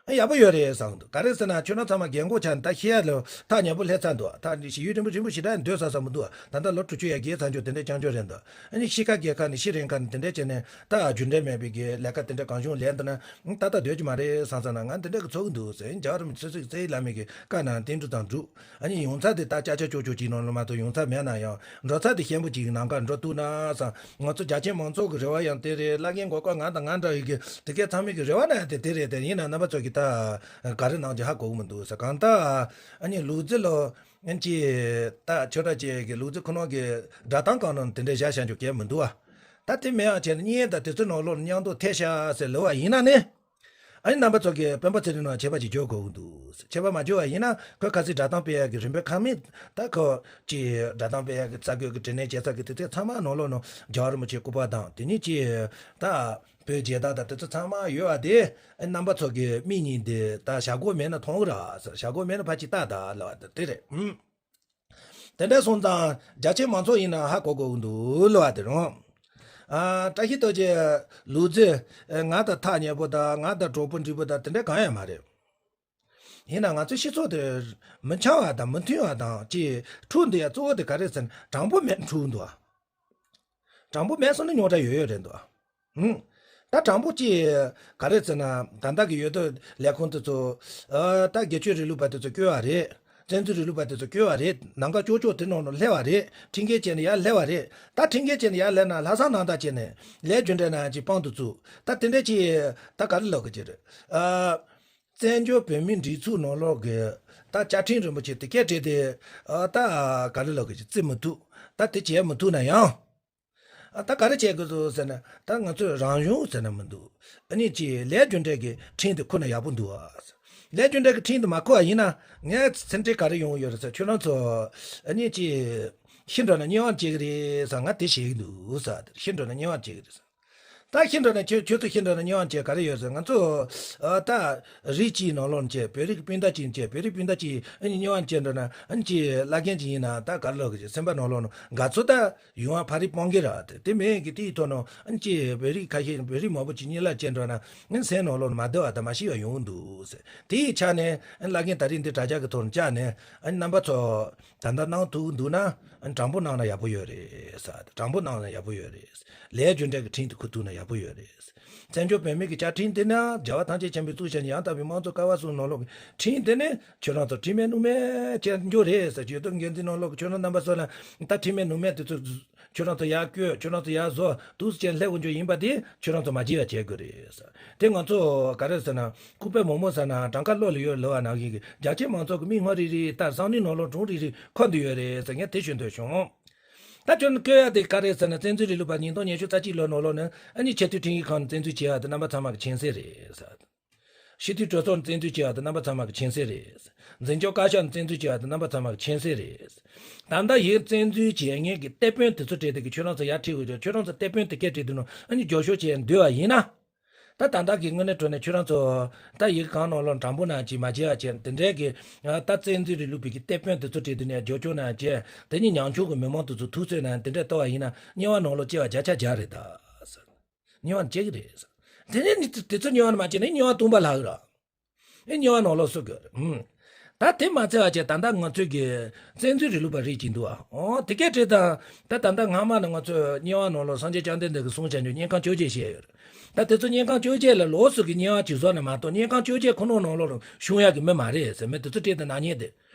ཨ་ཡག་པོ་ཡོད་རེད་བསམ་གི་འདུག་ག་རེ་ཟེར་ན་ཁྱོད་རང་ཚང་མ་རྒན་གོག་ཆགས་ནས་ད་ཤི་ཡ་ལ་ཐག་ཉེ་པོ་སླེབས་ཚར་འདུག་ད་འདི་ཞི་ཡུལ་རིན་པོ་རིན་པོ་ཞེ་དྲག་སྡོད་ས་ས་མི་འདུག་ད་ལྟ་ལོ་དྲུག་ཅུ་ཡར་རྒྱས་ཚར་འགྱོ་དེ་འདྲའི་རྐྱང་རྐྱང་རེད་འདུག་ཨ་ནི་ཤི་ཁ་རྒས་ཁ་ནས་ཤི་རན་ཁ་ནས་དེ་འདྲའི་བྱས་ནས་ད་རྒྱུ་འབྲས་མེད་པའི་གི་ལས་ཀ་དེ་འདྲ་གང་བྱུང་ལས་འདུག་ན་ད་ལྟ་སྡོད་ཀྱི་མ་རེད་བསམ་བསམ་ན་ང་འདི་འདྲ་གི་ཚོར་གི་འདུག་ཟེར། རྒྱལ་བ་རིན་པོ་ཆེ་ཚིག་ཚེ་ཡི་བླ་མའི་གི་བཀའ་གནང་བསྟན་འགྲོ་དང་འགྲུབ། ཨ་ནི་ཡོང་ཚ་དེ་ད་ཅག་ཅག་ཅོག་ཅོག་ཅིག་ནང་ལ་མ་གཏོགས་ཡོང་ཚ་མེད་ན་ཡང་འགྲོ་ཚ་དེ་ཤན་པོ་ཅིག་གི་ནང་ཀ་འགྲོ་ཐུབ་ན་བསམ། ང་ཚོ་རྒྱ་ཆེན་མང་ཚོགས་ཀྱི་རེ་བ་ཡང་དེ་རེད། བླ་རྒན་མགོ་སྐོར་ང་དང་ང་འདྲ་ཡི་གི་དེ་གས་ཚང་མའི་གི་རེ་བ་ན་ཡང་དེ་དེ་རེད། དེ་ཡིན་ན་རྣམ་པ་ཚོ་གི་ད། ག་རེ་གནང་རྒྱུ་ཧ་གོ་གི་མི་འདུག་ཟེར། གང་ལྟར་ཨ་ནི་ལུག་རྫི་ལོ་ཨ་ནི་ཅི་ད་ཁྱོད་ར་ཅེ་གི་ལུག་རྫི་ཁོ་ནོ་གི་སྒྲ་གདངས་གང་ནང་དེ་འདྲའི་བཞག་བཞག་རྒྱུ་གལ་མི་འདུག་ཨ། ད་དེ་མེད་ཨ་བྱས་ན་བརྙན་དང་དེ་ཚོའི་ནང་ལོགས་ལ་མཉམ་དུ་ཐེབས་ཤག་ཟེར་ལབ་པ་ཡིན་ན་ནི། ཨ་ནི་རྣམ་པ་ཚོ་གིས་སྤེན་པ་ཚེ་རིང་ནང་ཆད་པ་ཅིག་འཇོག་དགོས་ཀྱི་འདུག་ཆད་པ་མ་འཇོག་པ་ཡིན་ན་ཁོས་ཁ་སང་སྒྲ་གདངས་སྤེལ་ཡག་གི་རིན་པོ་ཁ་མིན་ད་ཁོ་ཅི་སྒྲ་གདངས་སྤེལ་ཡག་གི་རྩ་དགོས་ཀྱི་དྲི་ནས་བྱེད་ས་གི་དེ་ཚོ་ཚང་མ་ནང་ལོགས་ནང་རྒྱལ་བ་རིན་པོ་ཆེའི་སྐུ་པར་དང་དེ་ནས་ཅི་ད་བོད་རྒྱལ་དར་དང་དེ་ཚོ་ཚང་མ་ཡོད་པ་དེ་ཨ་ནི་རྣམ་པ་ཚོ་གི་མིག་གཉིས་དེ་ད་བྱ་སྒོ་མེད་ན་མཐོང་གི་ར་ཟེར། བྱ་སྒོ་མེད་ན་ཕར་ཅིག་ལྟ་ད་ལབ་པ་དེ་རེད། ཨུམ། དེ་འདྲ་སོང་ཙང་རྒྱ་ཆེ་མང་ཚོགས་ཡིན་ན་ཧ་གོ་དགོས་ཀྱི་འདུག་ལབ་པ་དེ་རང་། ཨ། བཀྲ་ཤིས་རྡོ་རྗེ་ལུག་རྫི་ང་དང་ཐག་ཉེ་པོ་དང་ང་དང་གྲོགས་པོ་འདྲིས་པོ་དང་དེ་འདྲ་གང་ཡང་མ་རེད། ཡིན་ན་ང་ཚོའི་སྤྱི་ཚོགས་དེ་མི་འཆམ་པ་དང་མི་མཐུན་པ་དང་ཅིག་འཁྲུག་འདི་ཡ་གཙོ་བོ་དེ་ག་རེ་ཟེར་ན་དྲང་པོ་མེད་འཁྲུག་འདུག་ཨ། དྲང་པོ་མེད་སོང་ན་རྙོག་དྲ་ཡོད་ཡོད་རེད་འདུག་ཨ། ཧུམ། ད་དྲང་པོ་ཅིག་ག་རེ་ཟེར་ན་ད་ལྟ་གི་ཡོད་དོ་ལས་ཁུངས་དེ་ཚོ་ཨ་ད་སྒེར་གཅོད་རིང་ལུགས་པ་དེ་ཚོ་བསྐྱོད་པ་རེད། བཙན་འཛུལ་རིང་ལུགས་པ་དེ་ཚོ་བསྐྱོད་པ་རེད། ནམ་མཁའ་ཅོག་ཅོག་དེ་ནང་ལ་སླེབས་པ་རེད། ཁྲིམས་འགལ་བྱས་ནས་ཡར་སླེབས་པ་རེད། ད་ཁྲིམས་འགལ་བྱས་ནས་ཡར་སླེབས་ན་ལྷ་ས་ནང་ད་བྱས་ནས་ལས་རྒྱུ་འབྲས་ནང་ཅིག་དཔང་དུ་བཙུགས་ད་དེ་འདྲ་ཅིག་ད་ག་རེ་ལབ་དགོས་ཀྱི་རེད། ཨ། བཙན་བྱོལ་བོད་མིའི་སྒྲིག་འཛུགས་ནང་ལོགས་ཀྱི་ད་བཅའ་ཁྲིམས་རིན་པོ་ཆེ་དེ་སྐད་བྲིས་ཏེ་ཨ་ད་ག་རེ་ལབ་དགོས་ཀྱི་བརྩི་མི་ཐུབ། ད་དེ་བྱས་མི་ཐུབ་ན་ཡང་། ཨ་ད་ག་རེ་བྱེད་དགོས་འདུག་ཟེར་ན་ད་ང་ཚོས་རང་གཞུང་ཟེར་ན་མི་འདུག་ཨ་ནི་ཅིག་ལས་རྒྱུ་འབྲས་ཀྱི་ཁྲིམས་དེ་ཁུར་ན་ཡག་པོ་འདུག་ཨ། ལས་རྒྱུ་འབྲས་ཀྱི་ཁྲིམས་དེ་མ་ཁུར་བ་ཡིན་ན་ངས་སེམས་ཁྲལ་ག་རེ་ཡོང་གི་ཡོད་རེད་ཟེར། ཁྱོད་རང་ཚོ་ཨ་ནི་ཅིག་ཤི་འགྲོ་ན་སྨྱོན་པ་བྱེད་ཀྱི་རེད་ཟེར། ང་དེ་ཞིག་འདུག་ཟེར། ཤི་འགྲོ་ན་སྨྱོན་པ་བྱེད་ཀྱི་རེད་ཟེར། ད་ཤི་འགྲོ་ན་ཁྱོད་ཁྱོད་ཚོ་ཤི་འགྲོ་ན་སྨྱོན་པ་བྱེད་ག་རེ་ཡོད་ཟེར། ང་ཚོ་ཨ་ད་རིགས་གཅིག་ནང་ལོགས་ནས་བྱས། བོད་རིགས་སྤུན་ཟླ་གཅིག་བྱས། བོད་རིགས་སྤུན་ཟླ་གཅིག་ཨ་ནི་སྨྱོན་པ་བྱས་འགྲོ་ན་ཨ་ནི་ཅིག་བླ་རྒན་གཅིག་ཡིན་ན་ད་ག་རེ་ལབ་དགོས་ཀྱི། སེམས་པ་ནང་ལོགས་ནང་དགའ་ཚོར་ད་ཡོང་བ་ཕ་རི་སྤོང་གི་ར། དེ་དེ་མེད་ཀྱི་དེའི་ཐོག་ནང་ཨ་ནི་ཅིག་བོད་རིགས་ཁ་ཤས་བོད་རིགས་མང་པོ་ཅིག་གཉིད་ལ་བཅད་འགྲོ་ན་ཨ་ནི་སེམས་ནང་ལོགས་ནང་མ་བདེ་བ་དང་མ་ཤི་བ་ཡོང་གི་འདུག་ཟེར། དེའི་ཆ་ནས་ཨ་ནི་བླ་རྒན་ད་རིང་འདི་དྲ་རྒྱ་གི་ཐོག་ནས་བཅར་ནས་ཨ་ནི་རྣམ་པ་ཚོ་ད་ལྟ་གནང་ཐུབ་འདུག་ན་ཨ་ནི་དྲང་པོ་གནང་ན་ཡག་པོ་ཡོད་རེད་ཟེར། དྲང་པོ་གནང་ན་ཡག་པོ་ཡོད་རེད། ལས་རྒྱུ་འབྲས་ཀྱི་ཁྲིམས་དེ་ཁུར་ཐུབ་ན་ཡག་པོ་ཡོད་རེད། བཙན་བྱོལ་བོད་མིའི་གི་བཅའ་ཁྲིམས་དེ་ནི་རྒྱལ་བ་ཐམས་ཅད་མཁྱེན་པའི་གཙུག་བྱ་ཡང་དག་པའི་དམངས་གཙོ་ཀ་བ་གསུམ་ནང་ལོགས་ཀྱི་ཁྲིམས་དེ་ནི་ཁྱོད་རང་ཚོ་ཁྲིམས་མེད་སྣུམ་མེད་བྱེད་རྒྱུ་རེད་ཟེར། ཇུས་གཏོགས་འགན་འཛིན་ནང་ལོགས་ཀྱི་ཁྱོད་རང་རྣམ་པ་ཚོ་ལ་ད་ཁྲིམས་མེད་སྣུམ་མེད་དེ་ཚོ་ཁྱོད་རང་ཚོ་ཡར་བསྐྱོད། ཁྱོད་རང་ཚོ་ཡར་བཟོ། འདུག་སེ་བྱས་སླེབས་འོང་རྒྱུ་ཡིན་པ་དེ་ཁྱོད་རང་ཚོ་མ་བརྗེད་པ་བྱེད་དགོས་རེད་ཟེར། དེ་ང་ཚོ་ག་རེ་ཟེར་ན་ལྐུགས་པའི་མོག་མོག་ཟ་ན་གྲངས་ཀ་བློ་ལ་ཡོད་ལབ་པ་ནང་བཞིན་གྱི་རྒྱ་ཆེ་མང་ཚོགས་ཀྱི་མིག་སྔ་རིལ་རིལ་ལྟར་བསམ་བློའི་ནང་ལོགས་གྲུང་རིལ་རིལ་འཁོར་འདུག་ཡོད་རེད་ཟེར་ངས་དེ་ཞུ་འདོད་བྱུང་། ད་ཁྱོད་བསྐྱོད་ཡ་དེ་ག་རེ་ཟེར་ན་བཙན་འཛུལ་རིང་ལུགས་པ་ཉིས་སྟོང་ཉི་ཤུ་རྩ་གཅིག་ལོ་ནང་ལོགས་ནས་ཨ་ནི་ཆེས་མཐོའི་ཁྲིམས་ཞིབ་ཁང་ནས་བཙན་འཛུལ་བྱས་པ་དེ་རྣམ་པ་ཚང་མ་གི་མཁྱེན་གསལ་རེད་ཟེར། སྤྱི་འཐུས་གྲོས་ཚོགས་ནས་བཙན་འཛུལ་བྱས་པ་དེ་རྣམ་པ་ཚང་མ་གི་མཁྱེན་གསལ་རེད། འཛིན་སྐྱོང་བཀའ་ཤག་ནས་བཙན་འཛུལ་བྱས་པ་དེ་རྣམ་པ་ཚང་མ་གི་མཁྱེན་གསལ་རེད། ད་ལྟ་ཡིག་བཙན་འཛུལ་བྱས་མཁན་གྱི་དེད་དཔོན་དེ་ཚོ་གྲས་དེ་གི་ཁྱོད་རང་ཚོ་ཡར་ཁྲིད་དགོས་ཀྱི། ཁྱོད་རང་ཚོ་དེད་དཔོན་དེ་གས་གྲས་དེ་ནང་ཨ་ནི་རྒྱབ་སྐྱོར་བྱས་འདུས་པ་ཡིན་ན། ད་ད་ལྟ་གི་དངོས་གནས་དྲང་གནས་ཁྱོད་རང་ཚོ་ད་ཡིག་གང་ནང་ལོགས་དྲང་པོ་ནང་ཅིག་མ་བྱས་པ་བྱས་དེ་འདྲའི་གི་ད་བཙན་འཛུལ་རིང་ལུགས་པའི་གི་དེད་དཔོན་དེ་ཚོ་གྲས་དེ་ནས་རྒྱབ་སྐྱོར་ནང་བྱས་དེ་ཉིད་ཉམ་ཆུང་གི་མི་མང་དེ་ཚོ་ཐུག་ཚོད་ནང་དེ་འདྲ་གཏོར་བ་ཡིན་ན་དམྱལ་བ་ནང་ལོགས་སྐྱེ་བ་བརྒྱ་ཆ་བརྒྱ་རེད་ད། དམྱལ་བ་ནང་སྐྱེ་གི་རེད། དེ་ནས་ནི་དེ་ཚོ་དམྱལ་བ་ནང་མ་སྐྱེས་ན་དམྱལ་བ་སྟོང་པ་ལྷག་གི་རེད། ཨེ་དམྱལ་བ་ནང་ལོགས་སུ་དགོས་རེད། ཨུམ། ད་དེ་མ་ཚད་པ་བྱས་ད་ལྟ་ང་ཚོས་ཀྱི་བཙན་འཛུལ་རིང་ལུགས་པ་རིགས་ཅིག་འདུག་ཨ། ཨོ་དེ་སྐད་བྲིས་དང་ད་ད་ལྟ་སྔ་མ་ནས་ང་ཚོས་དམྱལ་བ་ནང་ལོགས་སངས་རྒྱས་བཅོམ་ལྡན་འདས་ཀྱིས་གསུངས་བྱ་རྒྱུ་དམྱལ་ཁམས་བཅོ་བརྒྱད་བཤད་ཡོད་རེད། ད་དེ་ཚོ་དམྱལ་ཁམས་བཅོ་བརྒྱད་ལས་ལོགས་སུ་གི་དམྱལ་བ་ཅིག་བཟོ་ན་མ་གཏོགས་དམྱལ་ཁམས་བཅོ་བརྒྱད་ཁོ་ན་ནང་ལོགས་ལ་བྱུང་ཡག་གི་མི་མ་རེད་ཟེར། མི་དེ་ཚོ་བྲིས་དང་ནག་ཉེས་དེ།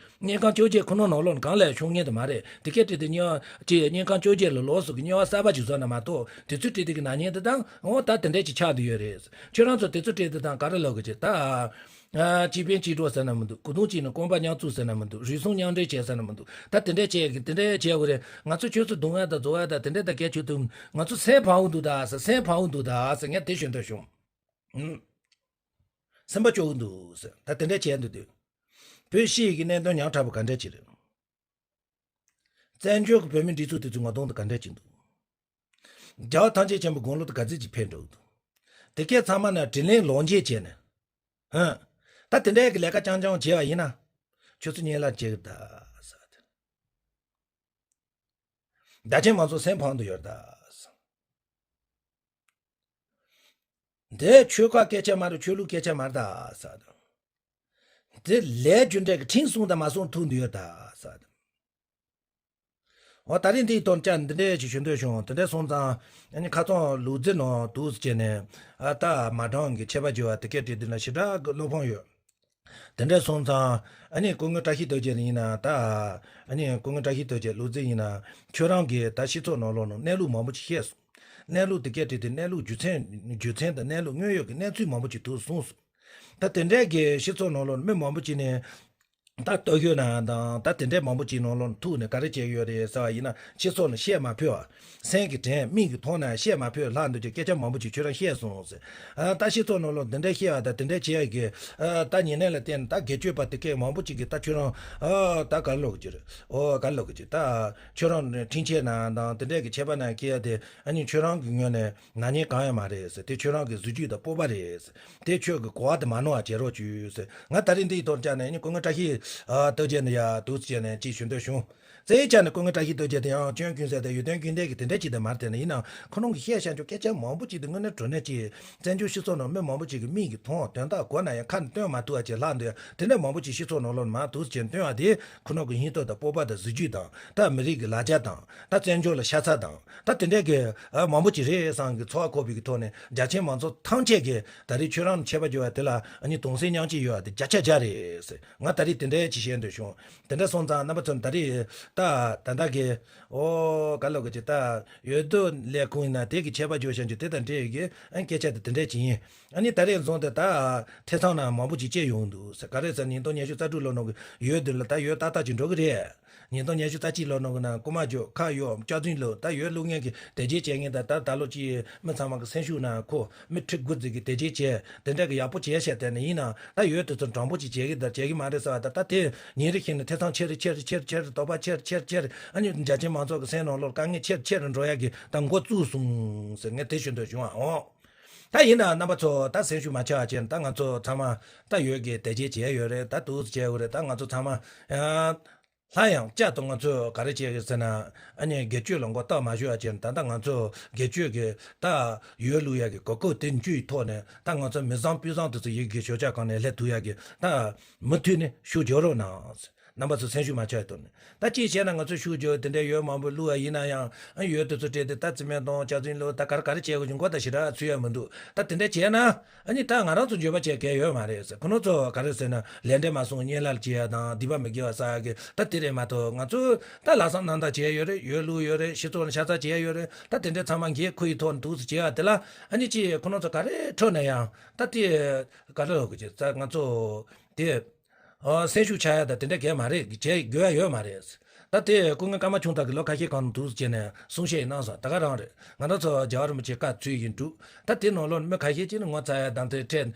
དམྱལ་ཁམས་བཅོ་བརྒྱད་ཁོ་ན་ནང་ལོགས་ནས་གང་ལ་ཡང་བྱུང་ཉེན་དུ་མ་རེད། དེ་སྐད་བྲིས་ཏེ་དམྱལ་བ་ཅེས་དམྱལ་ཁམས་བཅོ་བརྒྱད་ལས་ལོགས་སུ་གི་དམྱལ་བ་གསར་པ་ཞིག་བཟོ་ན་མ་གཏོགས་དེ་ཚོས་བྲིས་ཏེ་གི་ནག་ཉེན་དེ་དང་འོ་ད་དེ་འདྲས་ཅིག་ཆགས་བསྡད་ཡོད་རེད། ཁྱོད་རང་ཚོ་དེ་ཚོ་བྲིས་ཏེ་དང་ག་རེ་ལབ་དགོས་ཀྱི་ད། ཨ། སྤྱི་ཕན་སྤྱི་གྲོགས་ཟེར་ན་མི་འདུག་གོ་དོན་གཅིག་ནས་རྐང་པ་མཉམ་བཙུགས་ཟེར་ན་མི་འདུག་རུལ་སུངས་མཉམ་འབྲེལ་བྱས་ཟེར་ན་མི་འདུག་ད་དེ་འདྲས་བྱས་གི་དེ་འདྲས་བྱས་དགོས་རེད། ང་ཚོ་ཁྱོད་ཚོ་རྡུང་ཡ་དང་རྫོགས་ཡ་དང་དེ་འདྲས་དང་སྐད་ཆ་དུ་ང་ཚོ་སེམས་ཕམ་གི་འདུག་ད་ཟེར། སེམས་ཕམ་གི་འདུག་ད་ཟེར་ངས་དེ་ཞུ་འདོད་བྱུང་། ཨུམ། སེམས་པ་སྐྱོ་གི་འདུག་ཟེར། ད་དེ་འདྲས་བྱས་འདུག་དུས། བོད་སྤྱི་ཡི་གི་གནད་དོན་ཉག་ཕྲ་པོ་ག་འདྲས་ཅིག་རེད། བཙན་བྱོལ་གྱི་བོད་མིའི་སྒྲིག་འཛུགས་དེ་ཚོའི་ངོ་གདོང་དེ་ག་འདྲས་ཅིག་འདུག་རྒྱལ་བ་ཐམས་ཅད་མཁྱེན་པའི་དགུང་ལོ་དེ་ག་ཚོད་ཅིག་འཕེལ་འགྲོ་གི་འདུག་དེ་གས་ཚང་མ་ན་དྲིན་ལན་ལོག་འཇལ་བྱས་ནས། ཧན། ད་དེ་འདྲའི་གི་ལས་ཀ་རྐྱང་རྐྱང་བྱས་པ་ཡིན་ན། ཁྱོད་ཚོ་གཉིད་ལ་བྱེད་གི་ད་ཟེར། བདག་ཅན་མང་ཚོགས་སེམས་ཕམ་དུ་ཡོད་ད་ཟེར། འདི་ཆོལ་ཁ་སྐད་ཆ་མ་རེད། ཆོས་ལུགས་སྐད་ཆ་མ་རེད་ད་ཟེར། འདི་ལས་རྒྱུ་འབྲས་ཀྱི་ཁྲིམས་སྲུང་དང་མ་སྲུང་ཐུག་འདི་ཡོད་ད་ཟེར། འོ་ད་རེས་འདིའི་དོན་རྐྱང་འདི་འདྲས་ཞིག་ཞུ་འདོད་བྱུང་། དེ་འདྲས་སོང་ཙང་ཨ་ནི་ཁ་སང་ལུག་རྫི་ནང་འདུག་སེ་བྱས་ནས་ཨ་ད་མ་གྲངས་ཀྱི་ཆད་པ་བཅད་པ་དེ་སྐད་བྲིས་འདི་ན་ཞེ་དྲག་གི་བློ་ཕམ་ཡོད། དེ་འདྲས་སོང་ཙང་ཨ་ནི་སྐུ་ངོ་བཀྲ་ཤིས་རྡོ་རྗེ་ཡིན་ན་ད་ཨ་ནི་སྐུ་ངོ་བཀྲ་ཤིས་རྡོ་རྗེ་ལུག་རྫི་ཡིན་ན་ཁྱོད་རང་གིས་ད་སྤྱི་ཚོགས་ནང་ལོགས་ནང་གནས་ལུགས་མང་པོ་ཅིག་བཤད་སོང་། གནས་ལུགས་དེ་སྐད་བྲིས་དེ་གནས་ལུགས་རྒྱུ་མཚན་རྒྱུ་མཚན་དང་གནས་ལུགས་དངོས་ཡོད་ཀྱི་གནས་ཚུལ་མང་པོ་ཅིག་འདུག་གསུངས་སོང་། ད་དེ་འདྲའི་གི་སྤྱི་ཚོགས་ནང་ལོགས་མི་མང་པོ་ཅིག་ནས་ད་སྟོད་ཤོད་ནང་དང་ད་དེ་འདྲའི་མང་པོ་ཅིག་ནང་ལོགས་ཐུག་ནས་ག་རེ་བྱས་ཡོད་རེད་ཟེར་བ་ཡིན་ན། སྤྱི་ཚོགས་ལ་བཤད་མ་ཕོད་པ། སེམས་ཀྱི་དྲན་མིག་གིས་མཐོང་ན་བཤད་མ་ཕོད་ལྷག་འདུག་ཅེས་སྐད་ཆ་མང་པོ་ཅིག་ཁྱོད་རང་བཤད་སོང་ཟེར། ཨ། ད་སྤྱི་ཚོགས་ནང་ལོགས་འདི་འདྲ་བཤད་པ་དང་དེ་འདྲ་བྱེད་ཡ་གི། ཨ། ད་ཉེ་གནས་ལ་བརྟེན་ནས་ད་སྒེར་གཅོད་པ་དེ་གས་མང་པོ་ཅིག་གིས་ད་ཁྱོད་རང་། ཨ། ད་ག་ལོག་གི་རེད། ཨོ། ག་ལོག་གི་ཅིག་ད་ཁྱོད་རང་འཕྲིན་ཆས་ནང་དང་དེ་འདྲ་གི་ཆད་པ་ནང་འཁེལ་ཡ་དེ། ཨ་ནི་ཁྱོད་རང་གི་ངོས་ནས་ནག་ཉེས་གང་ཡང་མ་རེད་ཟེར། དེ་ཁྱོད་རང་གི་གཟི་བརྗིད་དང་སྤོབས་པ་རེད་ཟེར། དེ་ཁྱོད་ཀྱི་གོ་བ་དེ་མ་ནོར་བ་བྱེད་རོགས་བྱོས་ཟེར། ང་ད་རིང་འདི་ཡི་ཐོག་བཅར་ནས་ཨ་ནི་སྐུ་ངོ་བཀྲ་ཤིས། ཨ། རྡོ་རྗེ་ནས་ཡ་འདུག་སེ་བྱས་ནས་ཅིག་ཞུ་འདོད་བྱུང་། རྩ་བའི་ཆ་ནས་སྐུ་ངོ་བཀྲ་ཤིས་རྡོ་རྗེ་དེ་ཡང་སྐྱོན་ཀུན་ཟད་དེ་ཡོན་ཏན་ཀུན་ལྡན་གྱི་དེ་འདྲ་ཅིག་དེ་མ་རེད། དེ་ནི་ཡིན་ནའང་ཁོ་རང་གིས་བཤད་བཞག་རྒྱུ་སྐད་ཆ་མང་པོ་ཅིག་དེ་དངོས་གནས་དྲང་གནས་ཅིག་བཙན་བྱོལ་སྤྱི་ཚོགས་ནང་མི་མང་པོ་ཅིག་གིས་མིག་གིས་མཐོང་། དོན་དག་གོ་ན་ཡང་ཁ་ནས་སྟོན་མ་ཐུབ་པ་ཅིག་ལྷག་འདུག་དེ་འདྲ་མང་པོ་ཅིག་སྤྱི་ཚོགས་ནང་ལོགས་མར་འདུག་སེ་བྱས་སྟོན་པ་དེ་ཁོ་རང་གི་སྙིང་སྟོབས་དང་སྤོབས་པ་དང་གཟི་བརྗིད་དང་། ད་མི་རིགས་ཀྱི་ལ་རྒྱ་དང་། ད་བཙན་བྱོལ་ལ་ཤ་ཚ་དང་། ད་དེ་འདྲའི་གི། ཨ། མང་པོ་ཅིག་རེད་བསམ་གི་ཚོར་བ་འཁོར་བའི་གི་ཐོག་ནས་རྒྱ་ཆེན་མང་ཚོགས་ཐམས་ཅད་ཀྱིས་ད་རེས་ཁྱོད་རང་ཆད་པ་གཅོད་པ་དེ་ལ་ཨ་ནི་གདུང་སེམས་མཉམ་སྐྱེད་ཡོད་པ་དེ་བརྒྱ་ཆ་བརྒྱ་རེད་ཟེར། ང་ད་རེས་དེ་འདྲའི་ཅིག་བཤད་འདོད་བྱུང་། དེ་འདྲ་སོང་ཙང་རྣམ་པ་ཚོ་ད་རེས་ད་ད་ལྟ་གི། ཨོ། ག་ལབ་དགོས་ཀྱི། ད་འོས་བསྡུ་ལས་ཁུངས་ཡིན་ན་དེ་གི་ཆད་པ་གཅོད་བཞག་རྒྱུ་དེ་དང་འབྲེལ་གི། ཨ། སྐད་ཆ་དེ་དེ་འདྲ་ཅིག་ཡིན། ཨ་ནི་ད་རེས་བཟུང་སྟེ་ད་ཐེ་ཚོམ་ནང་མང་པོ་ཅིག་སྐྱེས་ཡོང་འདུག་ཟེར། ག་རེ་ཟེར་ན་ཉིས་སྟོང་ཉི་ཤུ་རྩ་དྲུག་ལོ་ནང་གི་འོས་བསྡུ་ལ་ད་འོས་ཏག་ཏག་ཅིག་འགྲོ་གི་རེད། ཉིས་སྟོང་ཉི་ཤུ་རྩ་གཅིག་ལོ་ནང་གི་ནང་རྐུ་མ་འཇོག་ཁ་གཡོག་སྐྱག་རྫུན་ལབ། ད་འོས་བླུག་མཁན་གྱི་དེ་འདྲ་བྱེད་མཁན་དང་། ད་ད་ལོ་ཅིག་མི་ཚང་མ་གི་སེམས་ཤུགས་ནང་ཁོ་མི་ཁྲི་དགུ་ཙམ་གྱིས་དེ་འདྲ་བྱས། དེ་འདྲ་གི་ཡག་པོ་བྱས་བཞག་དེ་ནི་ཡིན་ནའང་ད་འོས་དེ་ཚོ་དྲང་པོ་ཅིག་བྱེད་ཀྱི་དང་བྱེད་ཀྱི་མ་རེད་ཟེར་བ་དང་། ད་དེ་ཉིན་རེ་བཞིན་ནས་ཐེ་ཚོམ་ཆེ་རུ་ཆེ་རུ་ཆེ་རུ་ཆེ་རུ། དོགས་པ་ཆེ་རུ་ཆེ་རུ་ཆེ་རུ། ཨ་ནི་རྒྱ་ཆེན་མང་ཚོགས་ཀྱི་སེམས་ནང་ལོགས་དཀའ་ངལ་ཆེ་རུ་ཆེ་རུ་འགྲོ་ཡ་གི་ད་འགོ་བཙུགས་སོང་ཟེར་ངས་དེ་ཞུ་འདོད་བྱུང་བ། འོ། ད་ཡིན་ནའང་རྣམ་པ་ཚོ་ད་སེམས་ཤུགས་མ་ཆག་བྱས་ནས། ད་ང་ཚོ་ཚང་མ་ད་འོས་ཀྱི་དེ་འདྲ་བྱས་ཡོད་རེད། ད་འདུག་སེ་བྱས་ཡོད་རེད། ད་ང་ཚོ་ཚང་མ། ཨ། སླར་ཡང་བསྐྱར་དུ་ང་ཚོས་ག་རེ་བྱེད་ཀྱི་ཟེར་ན། ཨ་ནི་སྒེར་གཅོད་ལ་མགོ་བཏགས་མ་བཞག་པ་བྱས་ནས། ད་ལྟ་ང་ཚོ་སྒེར་གཅོད་ཀྱི་ད་འོས་བླུག་ཡ་གི་གོ་སྐབས་དེ་འཇུས་ཐོག་ནས། ད་ང་ཚོ་མི་བཟང་སྤུན་བཟང་དེ་ཚོ་ཡི་གེ་ཞོགས་ཇ་གང་ནས་སླེབས་ཐུབ་ཡ་གི། ད་མུ་མཐུད་ནས་ཤུགས་རྒྱག་རོགས་གནང་། རྣམ་པ་ཚོ་སེམས་ཤུགས་མ་ཆག་ཐོག་ནས། ད་ཅིའི་ཕྱིར་ན་ང་ཚོ་ཤུགས་རྒྱག་དེ་འདྲའི་འོས་མང་པོ་བླུག་པ་ཡིན་ན་ཡང་། ཨ། འོས་དེ་ཚོ་སྤྲད་དེ་ད་རྩིས་མེད་གཏོང་། སྐྱག་རྫུན་ལབ། ད་ག་རེ་ག་རེ་བྱེད་དགོས་ཀྱི་མགོ་ད་ཞེ་དྲག་ཚོད་ཡ་མི་འདུག་ད་དེ་འདྲ་བྱས་ན། ཨ་ནི་ད་ང་རང་ཚོ་འགྱོད་པ་བྱེད་གལ་ཡོད་མ་རེད་ཟེར། ཁོ་རང་ཚོ་ག་རེ་ཟེར་ན། ལས་འབྲས་མ་སོང་བའི་གཉེན་ལགས་བྱེད་ཡ་དང་། སྡིག་པ་མི་དགེ་བ་བསགས་ཡ་གི། ད་དེ་རེད་མ་གཏོགས། ང་ཚོ་ད་ལྷག་བསམ་རྣམ་དག་བྱས་ཡོད་རེད། འོས་བླུགས་ཡོད་རེད། སྤྱི་ཚོགས་ལ་ཤ་ཚ་བྱས་ཡོད་རེད། ད་དེ་འདྲ་ཚང་མ་འགན་ཁུར་ཡི་ཐོག་ནས་འདུག་སེ་བྱས་པ་དེ་ལ། ཨ་ནི་ཅིག་ཁོ་རང་ཚོ་ག་རེ་འཕྲོས་ན་ཡང་། ད་དེ་ག་རེ་ལབ་དགོས་ཀྱི། ད་ང་ཚོ་དེ། ཨ། སེམས་ཤུགས་ཆག་ཡ་དང་དེ་འདྲ་གང་ཡང་མ་རེད། བྱེད་དགོས་ཡ་ཡོད་མ་རེད། ད་དེ་སྐུ་ངོ་ཀརྨ་ཆུང་བདག་གིས་ལོ་ཁ་ཤས་གོང་ལ་འདུག་སེ་བྱས་ནས་གསུང་བཤད་གནང་སོང་། ད་ག་རང་རེད། ང་རང་ཚོ་རྒྱལ་བ་རིན་པོ་ཆེ་བཀའ་ཚུལ་བཞིན་སྒྲུབ། ད་དེ་ནང་ལོགས་མི་ཁ་ཤས་ཅིག་ནི་ངོ་ཚ་ཡ་དང་། དེ་འཕྲད།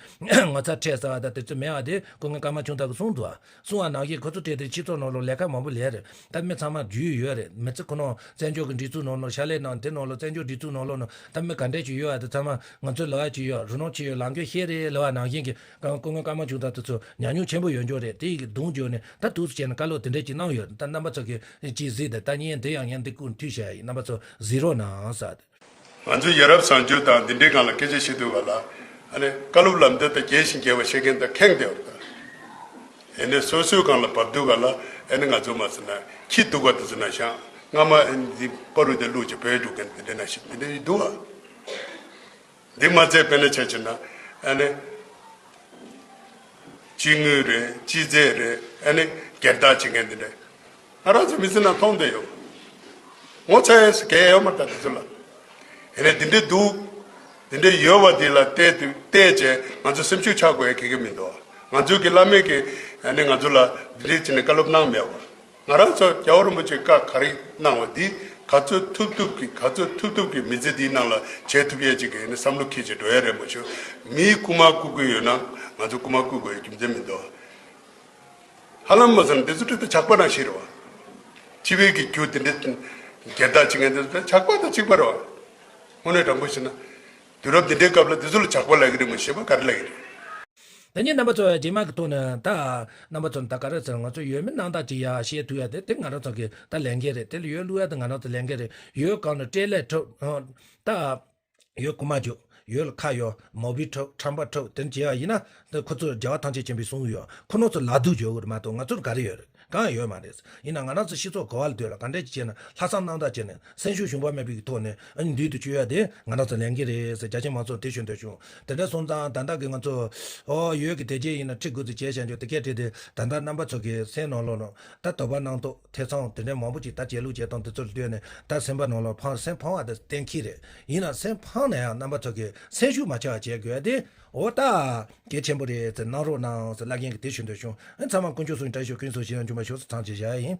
ངོ་ཚ་འཕྲད་ཟེར་བ་དང་དེ་ཚོ་མེད་པ་དེ་སྐུ་ངོ་ཀརྨ་ཆུང་བདག་གིས་གསུངས་འདུག་ཨ། གསུངས་པ་ནང་བཞིན་ཁོ་ཚོ་འཕྲད་དེ་སྤྱི་ཚོགས་ནང་ལོགས་ལས་ཀ་མང་པོ་ལས་རེད། ད་མི་ཚང་མ་རྒྱུས་ཡོད་རེད། མི་ཚེ་ཁོ་ནང་བཙན་བྱོལ་གྱི་སྒྲིག་འཛུགས་ནང་ལོགས་ཕྱག་ལས་གནང་། དེ་ནང་ལོགས་བཙན་བྱོལ་སྒྲིག་འཛུགས་ནང་ལོགས་ནང་ད་མི་ག་འདྲས་ཅིག་ཡོད་པ་དེ་ཚང་མ་ང་ཚོའི་ལབ་ཡ་ཅིག་ཡོད། རུ་ནང་ཅིག་ཡོད། ལམ་ཁྱེར་ཤེས་རེད་ལབ་པ་ནང་བཞིན་གྱི། སྐུ་ངོ་ཀརྨ་ཆུང་བདག་དེ་ཚོ་ཉམས་མྱོང་ཆེན་པོ་ཡོད་འཇོག་རེད། དེ་ཡི་གི་གདུང་བརྒྱུད་ནས་ད་འདུག་སེ་བྱས་ནས་བཀའ་སློབ་དེ་འདྲས་ཅིག་གནང་ཡོད། ད་རྣམ་པ་ཚོ་གིས་ཅིག་གཟིགས་དང་། ད་བརྙན་དེ་ཡང་བརྙན་དེ་ཀུན་མཐུད་བྱས་ཡིན། རྣམ་པ་ཚོ་གཟིགས་རོགས་གནང་ཟེར། ང་ཚོ་ཡ་རབས་བཟང་སྤྱོད་དང་འདི་འདྲའི་སྒང་ལ་སྐད་ཆ་བཤད་དུས་ག་ལ། ཨ་ནི་བཀའ་སློབ་ལམ་སྟོན་དང་རྒྱས་ཤིང་རྒྱས་པ་བཤད་མཁན་དང་ཁེངས་བསྡད་པ་དང་། ཨ་ནི་སོ་སོའི་སྒང་ལ་བབས་དུས་ག་ལ། ཨ་ནི་ང་ཚོ་མ་ཟེར་ན་ཁྱི་གདུག་པ་དེ་ཚོ་ནང་བཞིན། སྔ་མ་ཨ་ནི་འདི་བར་དུ་དེ་བླུགས་ཀྱི་བོད་རྒྱུག་མཁན་དེ་འདྲ་ནང་བཞིན་དེ་འདྲ་ཡི་འདུག་ཨ། འདི་མ་ཚད་དཔེར་ན་ཆ་བཞག་ན། ཨ་ནི་སྤྱི་དངུལ་རེད། སྤྱི་རྫས་རེད། ཨ་ནི་སྒེར་བདག་བྱེད་མཁན་འདི་འདྲ། ང་རང་ཚོ་མི་ཚེ་ནང་མཐོང་བསྡད་ཡོད། ངོ་ཚ་ཡས་གལ་ཡོད་མ་རེད་ད་དེ་ཚོ་ལ། ཨ་ནི་འདི་འདྲ་འདུག་འདི་འདྲ་ཡོད་པ་འདི་ལ་བལྟས་དུས་བལྟས་བྱས་ང་ཚོ་སེམས་ཤུགས་ཆག་དགོས་ཡ་ག་གེ་མི་འདུག་ང་ཚོ་གི་བླ་མས་ཀྱི་ཨ་ནི་ང་ཚོ་ལ་འདི་འདྲ་བྱས་ནས་བཀའ་སློབ་གནང་མེད་པ། ང་རང་ཚོ་རྒྱལ་བ་རིན་པོ་ཆེ་བཀའ་ག་རེ་གནང་བ་འདི་ག་ཚོད་ཐུབ་ཐུབ་ཀྱིས། ག་ཚོད་ཐུབ་ཐུབ་ཀྱིས་མི་ཚེ་འདིའི་ནང་ལ་བྱེད་ཐུབ་ཡས་ཅིག་གི་ནི་བསམ་བློ་འཁྱེར་བྱས་འགྲོ་ཡ་རེད། མ་གཞི་མིའི་རྐུ་མ་རྐུ་དགོས་ཡོད་ན་ང་ཚོ་རྐུ་མ་རྐུ་དགོས་ཡ་རྒྱུ་མཚན་མི་འདུག་ཧ་ལམ་མ་ཟེར་ན་འདི་ཚོ་ཁྲིད་དེ་ཇག་པ་ནང་བཞིན་རེད་བ། སྤྱི་པའི་གི་རྒྱུ་དེ་འདྲ་སྒེར་བདག་བྱེད་མཁན་དེ་ཚོ་ཇག་པ་དང་གཅིག་པ་རེད་བ། དངོས་གནས་དྲང་པོ་བཤད་ན། དུས་རབས་འདི་འདྲའི་སྐབས་ལ་འདི་ཚོ་ལ་ཇག་པ་ལབ་ཀྱི་རེད་མ་གཞི་པ་ག་རེ་ལབ་ཀྱི་རེད། ད་ནི་རྣམ་པ་ཚོ་རྗེས་མ་གི་ཐོག་ནས་ད་རྣམ་པ་ཚོ་ད་ག་རེ་ཟེར། ང་ཚོ་འོས་མི་རྣམ་དག་ཅིག་ཡ་བཤད་ཐུབ་ཡ་དེ་དེ་ང་རང་ཚོ་གི་ད་ལས་འགན་རེད། དེ་ལ་འོས་བླུག་ཡ་དེ་ང་རང་ཚོ་ལས་འགན་རེད། འོས་གང་ལ་སྤྲད་ལས་ཐུབ། ད་འོས་རྐུ་མ་རྒྱུག་འོས་ལ་ཁ་གཡོག་མོ་བི་འཁྲབ། ཁྲམ་པ་འཁྲབ། དེ་འདྲ་བྱས་པ་ཡིན་ན་ད་ཁོ་ཚོར་རྒྱལ་བ་ཐམས་ཅད་མཁྱེན་པས་གསུངས་ཡོད། ཁོ་རང་ཚོ་ལ་སྡུག་བྱེད་དགོས་རེད་མ་གཏོགས་ང་ཚོར་ག་རེ་ཡོད་རེད། གང་ཡང་ཡོད་མ་རེད། ཡིན་ན་ང་རང་ཚོ་སྤྱི་ཚོགས་གོ་བ་ལ་ལྟོས་ལ་ག་འདྲས་ཅིག་བྱས་ན་ལྷག་བསམ་རྣམ་དག་བྱས་ནས་སེམས་ཤུགས་ཞུམ་པ་མེད་པའི་གི་ཐོག་ནས་ཨ་ནི་མདུན་དུ་སྐྱོད་ཡ་དེ་ང་རང་ཚོ་ལས་འགན་རེད་ཟེར་རྒྱ་ཆེ་མང་ཚོགས་དེ་ཞུ་འདོད་བྱུང་། དེ་འདྲ་སོང་ཙང་ད་ལྟ་གི་ང་ཚོ་ཨོ་འོས་ཀྱི་དེ་རྗེས་ཡིན་ན་ཁྲི་དགུ་ཙམ་བྱས་བཞག་རྒྱུ་དེ་གས་བྲིས་ཏེ། ད་ལྟ་རྣམ་པ་ཚོ་གི་སེམས་ནང་ལོགས་ནང་ད་དོགས་པ་སྣང་དོགས་ཐེ་ཚོམ་དེ་འདྲ་མང་པོ་ཅིག་ད་བྱེད་ལུགས་བྱེད་སྟངས་དེ་ཚོ་ལ་ལྟོས་ནས་ད་སེམས་པ་ནང་ལོགས་ཕངས། སེམས་ཕངས་པ་དེ་གཏན་འཁེལ་རེད། ཡིན་ན་སེམས་ཕངས་ན་ཡང་རྣམ་པ་ཚོ་གི་ སེམས་ཤུགས་མ་ཆག་པ་བྱེད་དགོས་ཏེ། འོ་ད་གལ་ཆེན་པོ་རེད་ཟེར། གནང་རོགས་གནང་ཟེར་བླ་རྒན་གྱིས་དེ་ཞུ་འདོད་བྱུང་། ཨ་ཚང་མ་དཀོན་མཆོག་གསུམ་གྱི་བཀྲ་ཤིས་ཤོག་ཀུན་སོང་ཞིང་ལ་འབྱུང་བར་ཤོག་ཟེར་ཚང་བཅས་བཞག་ཡིན།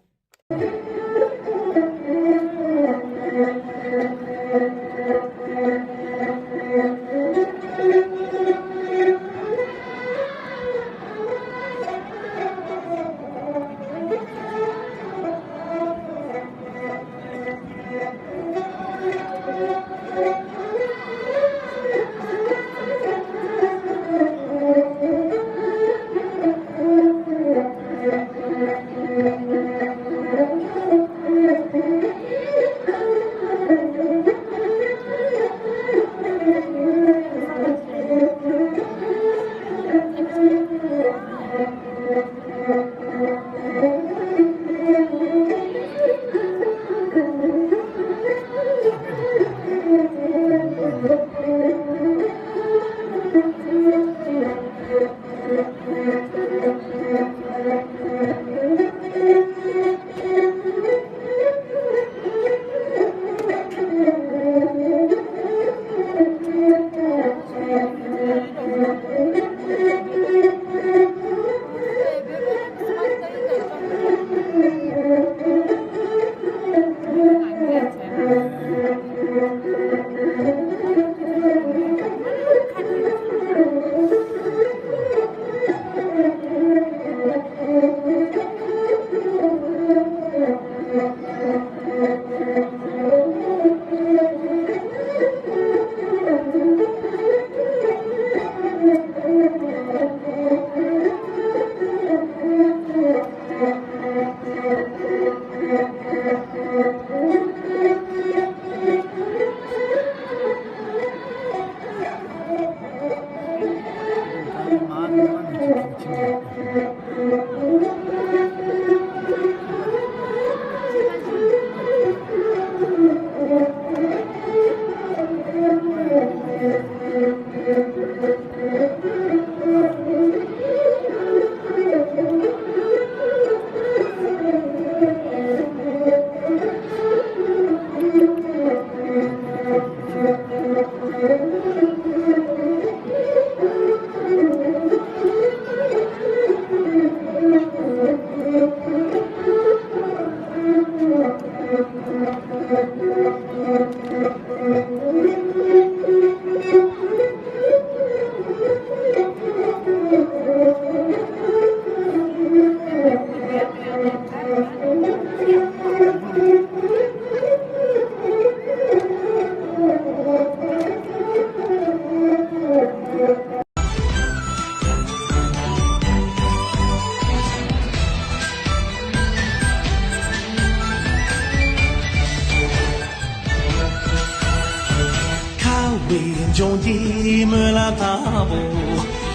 ཁ་བའི་ལྗོངས་ཀྱི་སྨོན་ལམ་དང་པོ།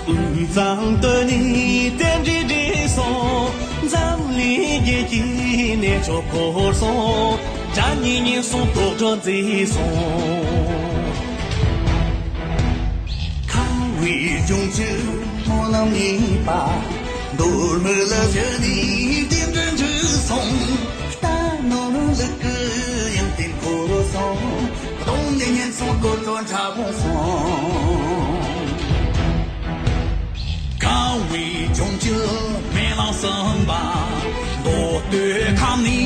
དབུས་གཙང་སྟོད་ནས་རྟེན་འབྲེལ་འགྲིག་སོང་། འཛམ་གླིང་རྒྱལ་གྱི་གནས་མཆོག་བོར་སོང་། དགྲ་གཉེན་ཉེན་སོང་། དོག་དྲག་མཛེས་སོང་། ཁ་བའི་ལྗོངས་ཀྱི་སྨོན་ལམ་གཉིས་པ། མདོ་སྨད་ལ་བཞུགས་ནས་རྟེན་འབྲེལ་འགྲིག་སོང་། རྟ་ནོར་ལུག་གི་ཡོན་ཏན་བོར་སོང་། གདོང་ལེན་ཉེན་སོང་། དོག་དྲག་ཁྲ་བོ་སོང་། ཁ་བའི་ལྗོངས་ཀྱི་སྨོན་ལམ་གསུམ་པ། མདོ་སྟོད་ཁམས་ནས་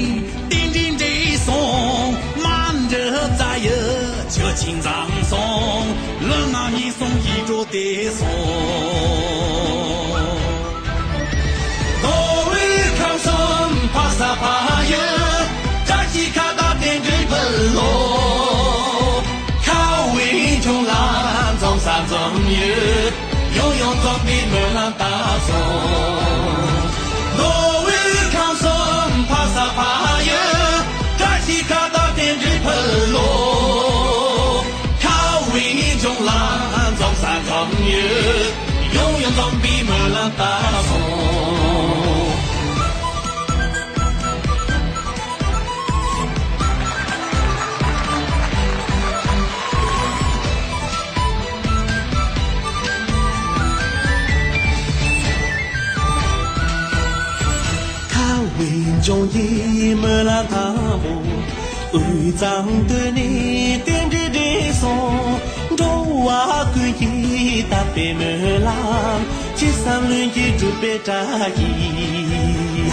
རྟེན་འབྲེལ་འགྲིག་སོང་། མ་འདྲི་རྩ་ཡི་ཆུ་ཆེན་འཛོམས་སོང་། ལུས་ངག་ཡིད་གསུམ་ཡིད་འཕྲོག་བདེ་སོང་། མདོ་དབུས་ཁམས་གསུམ་ཕ་ས་ཕ་ཡུལ། བཀྲ་ཤིས་ཁ་བརྡ་རྟེན་འབྲེལ་ཕུལ་ལོ། ཁ་བའི་ལྗོངས་ལ་འཛོམས་ས་འཛོམས་ཡུལ། ཡང་ཡང་འཛོམས་པའི་སྨོན་ལམ་བཏབ་སོང་། མདོ་དབུས་ཁམས་གསུམ་ཕ་ས་ཕ་ཡུལ། བཀྲ་ཤིས་ཁ་བརྡ་རྟེན་འབྲེལ་ཕུལ་ལོ། ཁ་བའི་ལྗོངས་ལ་འཛོམས་ས་འཛོམས་ཡུལ། ཡང་ཡང་འཛོམས་པའི་སྨོན་ལམ་བཏབ་སོང་། ཁ་བའི་ལྗོངས་ཀྱི་སྨོན་ལམ་དང་པོ། དབུས་གཙང་སྟོད་ནས་རྟེན་འབྲེལ་འགྲིག་སོང་། འགྲོ་ བ་ཀུན་གྱིས་དད་པའི་སྨོན་ལམ། ཅི་བསམ་ལྷུན་གྱིས་འགྲུབ་པའི་བཀྲ་ཤིས།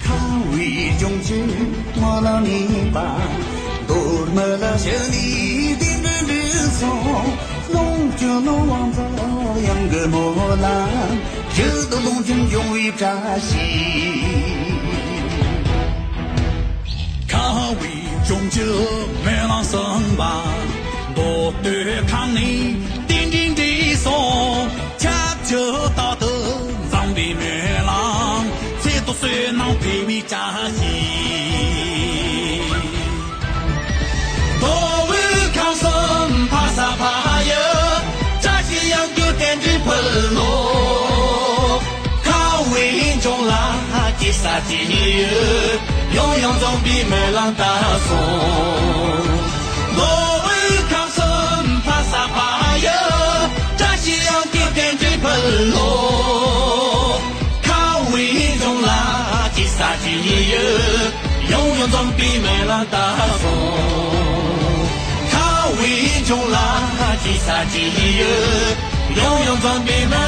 ཁ་བའི་ལྗོངས་ཀྱི་སྨོན་ལམ་ནི་པ། མདོ་སྨད་ལ་བཞུགས་ནས་བདེན་དོན་འགྲུབ་སོང་། ལོངས་སྤྱོད་ནོར་དབང་རྫོགས་གཡང་གི་སྨོན་ལམ། ཡུལ་དུ་ལོངས་སྤྱོད་འབྱུང་བའི་བཀྲ་ཤིས། ཁ་བའི་ལྗོངས་ཀྱི་སྨོན་ལམ་གསུམ་པ། མདོ་སྟོད་ཁམས་ནས་རྟེན་འབྲེལ་འགྲིག་སོང་། ཆབས་ཅིག་རྟག་ཏུ་འཛོམས་པའི་སྨོན་ལམ། ཚེ་ཐུགས་བསོད་ནམས་འཕེལ་བའི་བཀྲ་ཤིས། མདོ་དབུས་ཁམས་གསུམ་ཕ་ས་ཕ་ཡུལ། བཀྲ་ཤིས་གཡང་རྒྱུད་རྟེན་འབྲེལ་ཕུལ་ལོ། ཁ་བའི་ལྗོངས་ལ་སྐྱེ་ས་སྐྱེ་ཡུལ། ཡང་ཡང་འཛོམས་པའི་སྨོན་ལམ་བཏབ་སོང་། མདོ་དབུས་ཁམས་གསུམ་ཕ་ས་ཕ་ཡུལ། བཀྲ་ཤིས་གཡང་རྒྱུད་རྟེན་འབྲེལ་ཕུལ་ལོ། ཁ་བའི་ལྗོངས་ལ་སྐྱེ་ས་སྐྱེ་ཡུལ། ཡང་ཡང་འཛོམས་པའི་སྨོན་ལམ་བཏབ་སོང་། ཁ་བའི་ལྗོངས་ལ་སྐྱེ་ས་སྐྱེ་ཡུལ། ཡང་ཡང་འཛོམས་པའི་སྨོན།